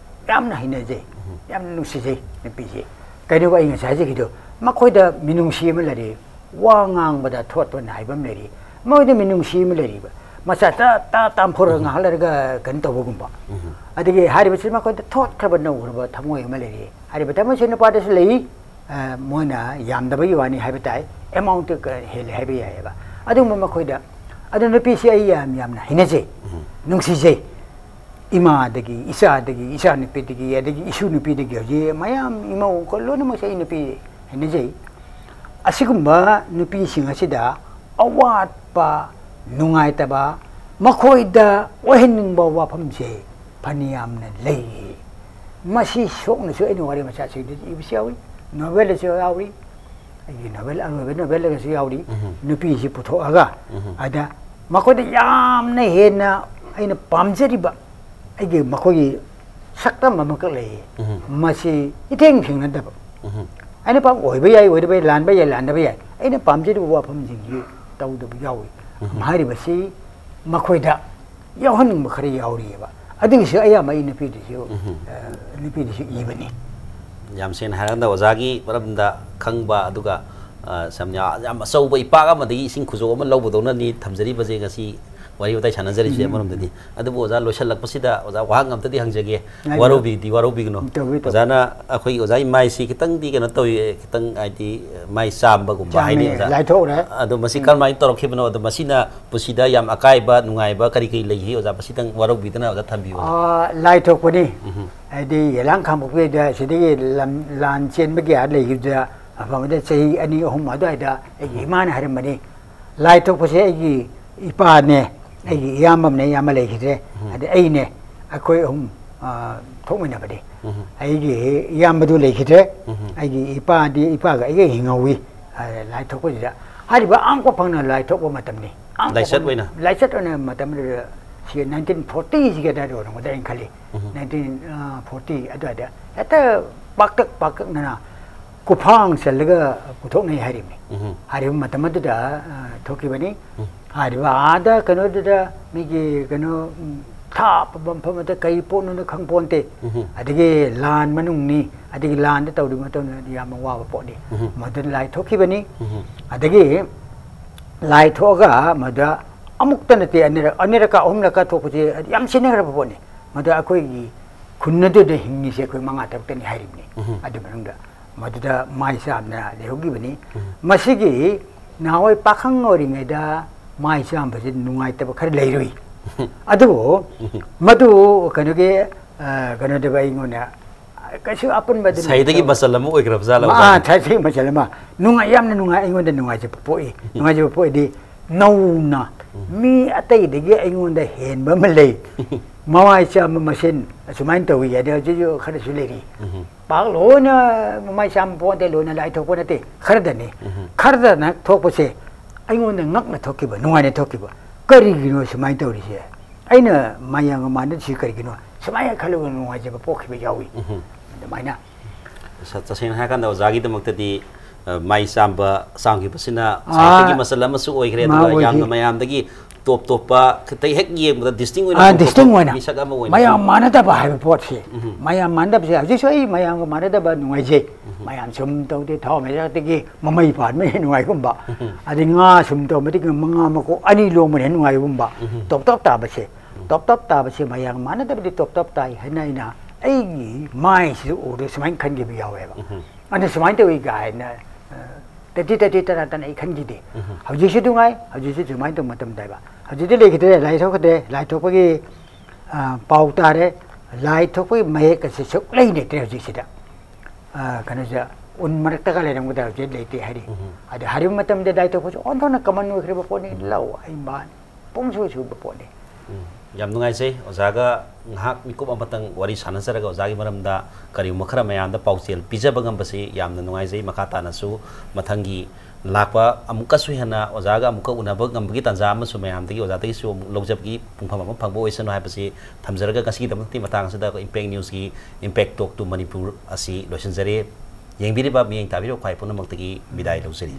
ꯌꯥꯝꯅ ꯍꯩꯅꯖꯩ꯫ ꯌꯥꯝ ꯅꯨꯡꯁꯤꯖꯩ ꯅꯨꯄꯤꯁꯦ꯫ ꯀꯩꯅꯣꯕ ꯑꯩ ꯉꯁꯥꯏ ꯍꯥꯏꯖꯈꯤꯗꯣ, ꯃꯈꯣꯏꯗ ꯃꯤꯅꯨꯡꯁꯤ ꯑꯃ ꯂꯩꯔꯤ, ꯋꯥ ꯉꯥꯡꯕꯗ ꯊꯣꯠ ꯊꯣꯠꯅ ꯍꯥꯏꯕ ꯑꯃ ꯂꯩꯔꯤ, ꯃꯈꯣꯏꯗ ꯃꯤꯅꯨꯡꯁꯤ ꯑꯃ ꯂꯩꯔꯤꯕ꯫ ꯃꯆꯥ ꯇ ꯇ ꯇꯥꯝꯊꯣꯔꯒ ꯉꯥꯏꯍꯥꯛ ꯂꯩꯔꯒ ꯀꯩꯅꯣ ꯇꯧꯕꯒꯨꯝꯕ꯫ ꯑꯗꯒꯤ ꯍꯥꯏꯔꯤꯕꯁꯤ ꯃꯈꯣꯏꯗ ꯊꯣꯠꯈ꯭ꯔꯕ ꯅꯧꯈ꯭ꯔꯕ ꯊꯃꯣꯏ ꯑꯃ ꯂꯩꯔꯤ꯫ ꯍꯥꯏꯔꯤꯕ ꯊꯃꯣꯏꯁꯤ ꯅꯨꯄꯥꯗꯁꯨ ꯂꯩ, ꯑ, ꯃꯣꯏꯅ ꯌꯥꯝꯗꯕꯒꯤ ꯋꯥꯅꯤ ꯍꯥꯏꯕ ꯇꯥꯏ, ꯑꯦꯃꯥꯎꯟꯠꯇ ꯍꯦꯜꯂꯦ ꯍꯥꯏꯕ ꯌꯥꯏꯑꯕ꯫ ꯑꯗꯨꯒꯨꯝꯕ ꯃꯈꯣꯏꯗ, ꯑꯗꯨ ꯅꯨꯄꯤꯁꯤ ꯑꯩ ꯌꯥꯝ ꯌꯥꯝꯅ ꯍꯩꯅꯖꯩ, ꯅꯨꯡꯁꯤꯖꯩ꯫ ꯏꯃꯥꯗꯒꯤ, ꯏꯆꯥꯗꯒꯤ, ꯏꯆꯥꯅꯨꯄꯤꯗꯒꯤ, ꯑꯗꯒꯤ ꯏꯁꯨ ꯅꯨꯄꯤꯗꯒꯤ ꯍꯧꯖꯤꯛ ꯃꯌꯥꯝ ꯏꯃꯧ ꯂꯣꯏꯅꯃꯛꯁꯦ ꯑꯩ ꯅꯨꯄꯤ ꯍꯩꯅꯖꯩ꯫ ꯑꯁꯤꯒꯨꯝꯕ ꯅꯨꯄꯤꯁꯤꯡ ꯑꯁꯤꯗ ꯑꯋꯥꯠꯄ, ꯅꯨꯡꯉꯥꯏꯇꯕ ꯃꯈꯣꯏꯗ ꯑꯣꯏꯍꯟꯅꯤꯡꯕ ꯋꯥꯐꯝꯁꯦ ꯐꯅꯌꯥꯝꯅ ꯂꯩ꯫ ꯃꯁꯤ ꯁꯣꯛꯅꯁꯨ ꯑꯩꯅ ꯋꯥꯔꯤ ꯃꯆꯥꯁꯤꯡꯗꯁꯨ ꯏꯕꯁꯨ ꯌꯥꯎꯏ, ꯅꯣꯕꯦꯜꯗꯁꯨ ꯌꯥꯎꯏ꯫ ꯑꯩꯒꯤ ꯅꯣꯕꯦꯜ, ꯑꯔꯣꯏꯕ ꯅꯣꯕꯦꯜꯗꯒꯁꯨ ꯌꯥꯎꯔꯤ꯫ ꯎꯝꯍꯨꯝ꯫ ꯅꯨꯄꯤꯁꯤ ꯄꯨꯊꯣꯛꯑꯒ, ꯎꯝꯍꯨꯝ꯫ ꯑꯗ ꯃꯈꯣꯏꯗ ꯌꯥꯝꯅ ꯍꯦꯟꯅ ꯑꯩꯅ ꯄꯥꯝꯖꯔꯤꯕ ꯑꯩꯒꯤ ꯃꯈꯣꯏꯒꯤ ꯁꯛꯇꯝ ꯑꯃꯈꯛ ꯂꯩꯌꯦ꯫ ꯎꯝꯍꯨꯝ꯫ ꯃꯁꯤ ꯏꯊꯦꯡ ꯊꯦꯡꯅꯗꯕ꯫ ꯎꯝꯍꯨꯝ꯫ ꯑꯩꯅ ꯄꯥꯝ ꯑꯣꯏꯕ ꯌꯥꯏ, ꯑꯣꯏꯗꯕ ꯌꯥꯏ, ꯂꯥꯟꯕ ꯌꯥꯏ, ꯂꯥꯟꯗꯕ ꯌꯥꯏ꯫ ꯑꯩꯅ ꯄꯥꯝꯖꯔꯤꯕ ꯋꯥꯐꯝꯁꯤꯡꯁꯤ ꯇꯧꯗꯕ ꯌꯥꯎꯏ꯫ ꯎꯝꯍꯨꯝ꯫ ꯍꯥꯏꯔꯤꯕꯁꯤ ꯃꯈꯣꯏꯗ ꯌꯥꯎꯍꯟꯅꯤꯡꯕ ꯈꯔ ꯌꯥꯎꯔꯤꯑꯕ꯫ ꯑꯗꯨꯒꯤꯁꯨ ꯑꯌꯥꯝꯕ ꯑꯩ ꯅꯨꯄꯤꯗꯁꯨ, ꯎꯝꯍꯨꯝ꯫ ꯑ, ꯅꯨꯄꯤꯗꯁꯨ ꯏꯕꯅꯤ꯫ ꯌꯥꯝ ꯁꯦꯡꯅ ꯍꯥꯏꯔꯀꯥꯟꯗ ꯑꯣꯖꯥꯒꯤ ꯃꯔꯝꯗ ꯈꯪꯕ, ꯑꯗꯨꯒ, ꯑ, ꯁꯝꯅ ꯌꯥꯝ ꯑꯆꯧꯕ ꯏꯄꯥꯛ ꯑꯃꯗꯒꯤ ꯏꯁꯤꯡ ꯈꯨꯖꯣꯞ ꯑꯃ ꯂꯧꯕꯗꯧꯅꯅꯤ ꯊꯝꯖꯔꯤꯕꯁꯦ ꯉꯁꯤ ꯋꯥꯔꯤ ꯋꯥꯇꯥꯏ ꯁꯥꯟꯅꯖꯔꯤꯁꯦ꯫ ꯎꯝ꯫ ꯑꯃꯔꯣꯝꯗꯗꯤ꯫ ꯑꯗꯨꯕꯨ ꯑꯣꯖꯥ, ꯂꯣꯏꯁꯤꯜꯂꯛꯄꯁꯤꯗ ꯑꯣꯖꯥ ꯋꯥꯍꯪ ꯑꯝꯇꯗꯤ ꯍꯪꯖꯒꯦ꯫ ꯍꯥꯏꯕꯤꯌꯨ꯫ ꯋꯥꯔꯧꯕꯤꯗꯤ ꯋꯥꯔꯧꯕꯤꯒꯅꯨ꯫ ꯇꯧꯏ, ꯇꯧꯏ꯫ ꯑꯣꯖꯥꯅ ꯑꯩꯈꯣꯏꯒꯤ ꯑꯣꯖꯥꯒꯤ ꯃꯥꯏꯁꯤ ꯈꯤꯇꯪꯗꯤ ꯀꯩꯅꯣ ꯇꯧꯏ, ꯈꯤꯇꯪ ꯍꯥꯏꯗꯤ ꯃꯥꯏ ꯆꯥꯝꯕꯒꯨꯝꯕ ꯆꯥꯝꯃꯦ, ꯍꯥꯏꯅꯩ ꯑꯣꯖꯥ꯫ ꯂꯥꯏꯊꯣꯛꯎꯔꯦ꯫ ꯑꯗꯣ ꯃꯁꯤ ꯎꯝ꯫ ꯀꯔꯝꯍꯥꯏꯅ ꯇꯧꯔꯛꯈꯤꯕꯅꯣ? ꯑꯗꯣ ꯃꯁꯤꯅ ꯄꯨꯟꯁꯤꯗ ꯌꯥꯝ ꯑꯀꯥꯏꯕ ꯅꯨꯡꯉꯥꯏꯕ ꯀꯔꯤ ꯀꯔꯤ ꯂꯩꯈꯤ ꯑꯣꯖꯥ? ꯃꯁꯤꯇꯪ ꯋꯥꯔꯧꯕꯤꯗꯅ ꯑꯣꯖꯥ ꯊꯝꯕꯤꯌꯨ ꯑꯣꯖꯥ꯫ ꯑꯥ, ꯂꯥꯏ ꯊꯣꯛꯄꯅꯤ꯫ ꯎꯝꯍꯨꯝ꯫ ꯍꯥꯏꯗꯤ ꯌꯦꯂꯥꯡ ꯈꯥꯡꯄꯣꯛꯄꯤꯗ ꯁꯤꯗꯒꯤ ꯂꯝ, ꯂꯥꯟ ꯆꯦꯟꯕꯒꯤ ꯑꯥ ꯂꯩꯈꯤꯕꯗ ꯃꯐꯝ ꯑꯗꯨꯗ ꯆꯍꯤ ꯑꯅꯤ ꯑꯍꯨꯝ ꯑꯗꯨꯋꯥꯏꯗ ꯑꯩꯒꯤ ꯎꯝ꯫ ꯏꯃꯥꯅ ꯍꯥꯏꯔꯝꯕꯅꯤ, ꯂꯥꯏ ꯊꯣꯛꯄꯁꯦ ꯑꯩꯒꯤ ꯏꯄꯥꯅꯦ, ꯑꯩꯒꯤ ꯏꯌꯥꯝꯕ ꯑꯃꯅꯦ, ꯏꯌꯥꯝꯕ ꯂꯩꯈꯤꯗ꯭ꯔꯦ, ꯎꯝ꯫ ꯑꯗ ꯑꯩꯅꯦ, ꯑꯩꯈꯣꯏ ꯑꯍꯨꯝ, ꯑꯥ, ꯊꯣꯛꯃꯤꯟꯅꯕꯅꯤ꯫ ꯎꯝ꯫ ꯑꯩꯒꯤ ꯏꯌꯥꯝꯕꯗꯨ ꯂꯩꯈꯤꯗ꯭ꯔꯦ, ꯎꯝ꯫ ꯑꯩꯒꯤ ꯏꯄꯥꯗꯤ, ꯏꯄꯥꯒ ꯑꯩꯒ ꯍꯤꯡꯍꯧꯋꯤ꯫ ꯑ, ꯂꯥꯏ ꯊꯣꯛꯄꯁꯤꯗ ꯍꯥꯏꯔꯤꯕ ꯑꯥꯡ ꯀꯣꯐꯪꯅ ꯂꯥꯏ ꯊꯣꯛꯄ ꯃꯇꯝꯅꯤ꯫ ꯑꯥꯡ ꯂꯥꯏꯆꯠ ꯀꯣꯐꯪ ꯑꯣꯏꯅ? ꯂꯥꯏꯆꯠ ꯑꯣꯏꯅ ꯃꯇꯝꯗꯨꯗ ꯁꯤ ꯅꯥꯏꯟꯇꯤꯟ ꯐꯣꯔꯇꯤꯁꯤꯒ ꯑꯗꯨꯋꯥꯏꯗ ꯑꯣꯏꯔꯝꯒꯗ꯭ꯔꯥ ꯑꯩꯅ ꯈꯜꯂꯤ꯫ ꯎꯝ꯫ ꯅꯥꯏꯟꯇꯤꯟ, ꯑ, ꯐꯣꯔꯇꯤ ꯑꯗꯨꯋꯥꯏꯗ ꯍꯦꯛꯇ ꯄꯥꯛꯇꯛ ꯄꯥꯛꯇꯛꯅꯅ ꯀꯣꯐꯥꯡ ꯆꯜꯂꯒ ꯄꯨꯊꯣꯛꯅꯩ ꯍꯥꯏꯔꯤꯕꯅꯤ꯫ ꯎꯝ꯫ ꯍꯥꯏꯔꯤꯕ ꯃꯇꯝ ꯑꯗꯨꯗ, ꯑ, ꯊꯣꯛꯈꯤꯕꯅꯤ꯫ ꯎꯝ꯫ ꯍꯥꯏꯔꯤꯕ ꯑꯥꯗ ꯀꯩꯅꯣꯗꯨꯗ ꯃꯤꯒꯤ ꯀꯩꯅꯣ, ꯎꯝ, ꯊꯥꯞꯄ ꯃꯐꯝ ꯑꯗ ꯀꯔꯤ ꯄꯣꯠꯅꯣꯅ ꯈꯪ ꯄꯣꯟꯇꯦ꯫ ꯎꯝ꯫ ꯑꯗꯒꯤ ꯂꯥꯟ ꯃꯅꯨꯡꯅꯤ, ꯑꯗꯒꯤ ꯂꯥꯟꯗ ꯇꯧꯔꯤꯕ ꯃꯇꯝꯗ ꯌꯥꯝꯅ ꯋꯥꯕ ꯄꯣꯠꯅꯤ꯫ ꯎꯝ꯫ ꯃꯗꯨꯅ ꯂꯥꯏ ꯊꯣꯛꯈꯤꯕꯅꯤ꯫ ꯎꯝ꯫ ꯑꯗꯒꯤ ꯂꯥꯏ ꯊꯣꯛꯑꯒ ꯃꯗꯨꯗ ꯑꯃꯨꯛꯇ ꯅꯠꯇꯦ, ꯑꯅꯤꯔꯛ, ꯑꯅꯤꯔꯛꯀ ꯑꯍꯨꯝꯂꯛꯀ ꯊꯣꯛꯄꯁꯦ ꯌꯥꯝ ꯁꯤꯟꯅꯈ꯭ꯔꯕ ꯄꯣꯠꯅꯤ꯫ ꯃꯗꯨ ꯑꯩꯈꯣꯏꯒꯤ ꯈꯨꯟ ꯑꯗꯨꯗ ꯍꯤꯡꯉꯤꯁꯦ ꯑꯩꯈꯣꯏ ꯃꯉꯥ ꯇꯔꯨꯛꯇꯅꯤ ꯍꯥꯏꯔꯤꯕꯅꯤ꯫ ꯎꯝ꯫ ꯑꯗꯨ ꯃꯅꯨꯡꯗ ꯃꯗꯨꯗ ꯃꯥꯏ ꯆꯥꯝꯅ ꯂꯩꯍꯧꯈꯤꯕꯅꯤ꯫ ꯎꯝ꯫ ꯃꯁꯤꯒꯤ ꯅꯍꯥꯟꯋꯥꯏ ꯄꯥꯈꯪ ꯑꯣꯏꯔꯤꯉꯩꯗ ꯃꯥꯏ ꯆꯥꯝꯕꯁꯤ ꯅꯨꯡꯉꯥꯏꯇꯕ ꯈꯔ ꯂꯩꯔꯨꯏ꯫ ꯑꯗꯨꯕꯨ ꯎꯝ꯫ ꯃꯗꯨ ꯀꯩꯅꯣꯒꯤ, ꯑ, ꯀꯩꯅꯣꯗꯕ ꯑꯩꯉꯣꯟꯗ ꯀꯩꯁꯨ ꯑꯄꯨꯟꯕꯗ ꯁꯥꯏꯗꯒꯤ ꯃꯆꯜ ꯑꯃ ꯑꯣꯏꯈ꯭ꯔꯕ ꯖꯥꯠꯂ ꯑꯥ, ꯑꯣꯖꯥ? ꯁꯥꯏꯗꯒꯤ ꯃꯆꯜ ꯑꯃ꯫ ꯅꯨꯡꯉꯥꯏ, ꯌꯥꯝꯅ ꯅꯨꯡꯉꯥꯏ, ꯑꯩꯉꯣꯟꯗ ꯅꯨꯡꯉꯥꯏꯖꯕ ꯄꯣꯛꯏ꯫ ꯅꯨꯡꯉꯥꯏꯖꯕ ꯄꯣꯛꯏꯗꯤ ꯅꯧꯅ ꯎꯝ꯫ ꯃꯤ ꯑꯇꯩꯗꯒꯤ ꯑꯩꯉꯣꯟꯗ ꯍꯦꯟꯕ ꯑꯃ ꯂꯩ꯫ ꯃꯃꯥꯏ ꯆꯥꯝꯕ ꯃꯁꯦꯟ ꯑꯁꯨꯃꯥꯏꯅ ꯇꯧꯏ ꯍꯥꯏꯗꯤ ꯍꯧꯖꯤꯛꯁꯨ ꯈꯔꯁꯨ ꯂꯩꯔꯤ꯫ ꯎꯝ꯫ ꯄꯥꯛ ꯂꯣꯏꯅ ꯃꯃꯥꯏ ꯆꯥꯝꯕ ꯄꯣꯠ ꯅꯠꯇꯦ, ꯂꯣꯏꯅ ꯂꯥꯏ ꯊꯣꯛꯄ ꯅꯠꯇꯦ, ꯈꯔꯗꯅꯤ꯫ ꯎꯝ꯫ ꯈꯔꯗꯅ ꯊꯣꯛꯄꯁꯦ ꯑꯩꯉꯣꯟꯗ ꯉꯛꯅ ꯊꯣꯛꯈꯤꯕ, ꯅꯨꯡꯉꯥꯏꯅ ꯊꯣꯛꯈꯤꯕ꯫ ꯀꯔꯤꯒꯤꯅꯣ ꯁꯨꯃꯥꯏꯅ ꯇꯧꯔꯤꯁꯦ? ꯑꯩꯅ ꯃꯌꯥꯝꯒ ꯃꯥꯟꯅꯗ꯭ꯔꯤꯁꯤ ꯀꯔꯤꯒꯤꯅꯣ? ꯁꯨꯃꯥꯏꯅ ꯈꯜꯂꯒ ꯅꯨꯡꯉꯥꯏꯖꯕ ꯄꯣꯛꯈꯤꯕ ꯌꯥꯎꯏ꯫ ꯎꯝ꯫ ꯑꯗꯨꯃꯥꯏꯅ꯫ ꯇꯁꯦꯡꯅ ꯍꯥꯏꯔꯀꯥꯟꯗ ꯑꯣꯖꯥꯒꯤꯗꯃꯛꯇꯗꯤ, ꯑ, ꯃꯥꯏ ꯆꯥꯝꯕ ꯆꯥꯝꯈꯤꯕꯁꯤꯅ ꯑꯥ, ꯁꯥꯏꯗꯒꯤ ꯃꯆꯜ ꯑꯃꯁꯨ ꯑꯣꯏꯈ꯭ꯔꯦ꯫ ꯃꯥ ꯑꯗꯨꯒ ꯑꯣꯏꯈꯤ꯫ ꯌꯥꯝꯅ ꯃꯌꯥꯝꯗꯒꯤ ꯇꯣꯞ ꯇꯣꯞꯄ, ꯈꯤꯇꯪ ꯍꯦꯛ ꯌꯦꯡꯕꯗ ꯗꯤꯁꯇꯤꯡ ꯑꯣꯏꯅ ꯑꯥ, ꯊꯣꯛꯄ ꯗꯤꯁꯇꯤꯡ ꯑꯣꯏꯅ꯫ ꯃꯤꯁꯛ ꯑꯃ ꯑꯣꯏꯅ ꯃꯌꯥꯝ ꯊꯣꯛꯄ꯫ ꯃꯥꯟꯅꯗꯕ ꯍꯥꯏꯕ ꯄꯣꯠꯁꯦ꯫ ꯎꯝ꯫ ꯃꯌꯥꯝ ꯃꯥꯟꯅꯗꯕꯁꯦ ꯍꯧꯖꯤꯛꯁꯨ ꯑꯩ ꯃꯌꯥꯝꯒ ꯃꯥꯟꯅꯗꯕ ꯅꯨꯡꯉꯥꯏꯖꯩ꯫ ꯃꯌꯥꯝ ꯁꯨꯝ ꯇꯧꯗꯦ, ꯊꯥꯎ ꯃꯩꯔꯥꯛꯇꯒꯤ ꯃꯃꯩ ꯄꯥꯟꯕꯅ ꯍꯦꯟꯅ ꯅꯨꯡꯉꯥꯏꯒꯨꯝꯕ꯫ ꯑꯗꯩ ꯉꯥ ꯁꯨꯝ ꯇꯧꯕꯗꯒꯤ ꯃꯉꯥ ꯃꯀꯣꯛ ꯑꯅꯤ ꯂꯣꯡꯕꯅ ꯍꯦꯟꯅ ꯅꯨꯡꯉꯥꯏꯒꯨꯝꯕ꯫ ꯎꯝ꯫ ꯇꯣꯞ ꯇꯣꯞ ꯇꯥꯕꯁꯦ꯫ ꯇꯣꯞ ꯇꯣꯞ ꯇꯥꯕꯁꯦ ꯃꯌꯥꯝ ꯃꯥꯟꯅꯗꯕꯗꯤ ꯇꯣꯞ ꯇꯣꯞ ꯇꯥꯏ ꯍꯥꯏꯅ ꯑꯩꯅ ꯑꯩꯒꯤ ꯃꯥꯏꯁꯤꯗ ꯎꯔꯒ ꯁꯨꯃꯥꯏꯅ ꯈꯟꯈꯤꯕ ꯌꯥꯎꯋꯦꯕ꯫ ꯎꯝ꯫ ꯑꯗꯨ ꯁꯨꯃꯥꯏꯅ ꯇꯧꯏ ꯀꯥꯏꯅ, ꯑ, ꯇꯠꯇꯤ ꯇꯠꯇꯤ ꯇꯅ ꯇꯅ ꯑꯩ ꯈꯟꯈꯤꯗꯦ꯫ ꯎꯝ꯫ ꯍꯧꯖꯤꯛꯁꯨ ꯅꯨꯡꯉꯥꯏ, ꯍꯧꯖꯤꯛꯁꯨ ꯁꯨꯃꯥꯏꯅ ꯇꯧꯕ ꯃꯇꯝꯗ ꯍꯥꯏꯕ꯫ ꯍꯧꯖꯤꯛꯇꯤ ꯂꯩꯈꯤꯗ꯭ꯔꯦ, ꯂꯥꯏ ꯊꯣꯛꯈꯤꯗ꯭ꯔꯦ, ꯂꯥꯏ ꯊꯣꯛꯄꯒꯤ, ꯑ, ꯄꯥꯎ ꯇꯥꯔꯦ꯫ ꯂꯥꯏ ꯊꯣꯛꯄꯒꯤ ꯃꯌꯦꯛ ꯑꯁꯤ ꯁꯨꯛꯂꯩ ꯂꯩꯇ꯭ꯔꯦ ꯍꯧꯖꯤꯛꯁꯤꯗ꯫ ꯑ, ꯀꯩꯅꯣꯁꯦ, ꯎꯟ ꯃꯔꯛꯇꯒ ꯂꯩꯔꯝꯒꯗ꯭ꯔꯥ, ꯍꯧꯖꯤꯛ ꯂꯩꯇꯦ ꯍꯥꯏꯔꯤ꯫ ꯎꯝ꯫ ꯑꯗ ꯍꯥꯏꯔꯤꯕ ꯃꯇꯝꯗ ꯂꯥꯏ ꯊꯣꯛꯄꯁꯨ ꯑꯣꯟꯊꯣꯛꯅ ꯀꯃꯟ ꯑꯣꯏꯈ꯭ꯔꯕ ꯄꯣꯠꯅꯤ꯫ ꯂꯧ, ꯑꯩ ꯃꯥꯟ ꯄꯨꯡꯁꯨ ꯁꯨꯕ ꯄꯣꯠꯅꯤ꯫ ꯎꯝ꯫ ꯌꯥꯝ ꯅꯨꯡꯉꯥꯏꯖꯩ꯫ ꯑꯣꯖꯥꯒ ꯉꯥꯏꯍꯥꯛ ꯃꯤꯀꯨꯞ ꯑꯃꯇꯪ ꯋꯥꯔꯤ ꯁꯥꯟꯅꯖꯔꯒ ꯑꯣꯖꯥꯒꯤ ꯃꯔꯝꯗ ꯀꯔꯤꯒꯨꯝꯕ ꯈꯔ ꯃꯌꯥꯝꯗ ꯄꯥꯎꯖꯦꯜ ꯄꯤꯖꯕ ꯉꯝꯕꯁꯤ ꯌꯥꯝꯅ ꯅꯨꯡꯉꯥꯏꯖꯩ꯫ ꯃꯈꯥ ꯇꯥꯅꯁꯨ ꯃꯊꯪꯒꯤ ꯂꯥꯛꯄ ꯑꯃꯨꯛꯀꯁꯨ ꯍꯦꯟꯅ ꯑꯣꯖꯥꯒ ꯑꯃꯨꯛꯀ ꯎꯅꯕ ꯉꯝꯕꯒꯤ ꯇꯥꯟꯖꯥ ꯑꯃꯁꯨ ꯃꯌꯥꯝꯗꯒꯤ, ꯑꯣꯖꯥꯗꯒꯤꯁꯨ ꯑꯃꯨꯛ ꯂꯧꯖꯕꯒꯤ ꯄꯨꯡꯐꯝ ꯑꯃ ꯐꯪꯕ ꯑꯣꯏꯁꯅꯨ ꯍꯥꯏꯕꯁꯤ ꯊꯝꯖꯔꯒ ꯉꯁꯤꯒꯤꯗꯃꯛꯇꯤ ꯃꯇꯥꯡ ꯑꯁꯤꯗ ꯑꯩꯈꯣꯏ Impact News ꯀꯤ Impact Talk to Manipur ꯑꯁꯤ ꯂꯣꯏꯁꯤꯟꯖꯔꯦ꯫ ꯌꯦꯡꯕꯤꯔꯤꯕ ꯃꯤꯠꯌꯦꯡ ꯇꯥꯕꯤꯔꯤꯕ ꯈ꯭ꯋꯥꯏ ꯄꯨꯝꯅꯃꯛꯇꯒꯤ ꯕꯤꯗꯥꯏ ꯂꯧꯖꯔꯤ꯫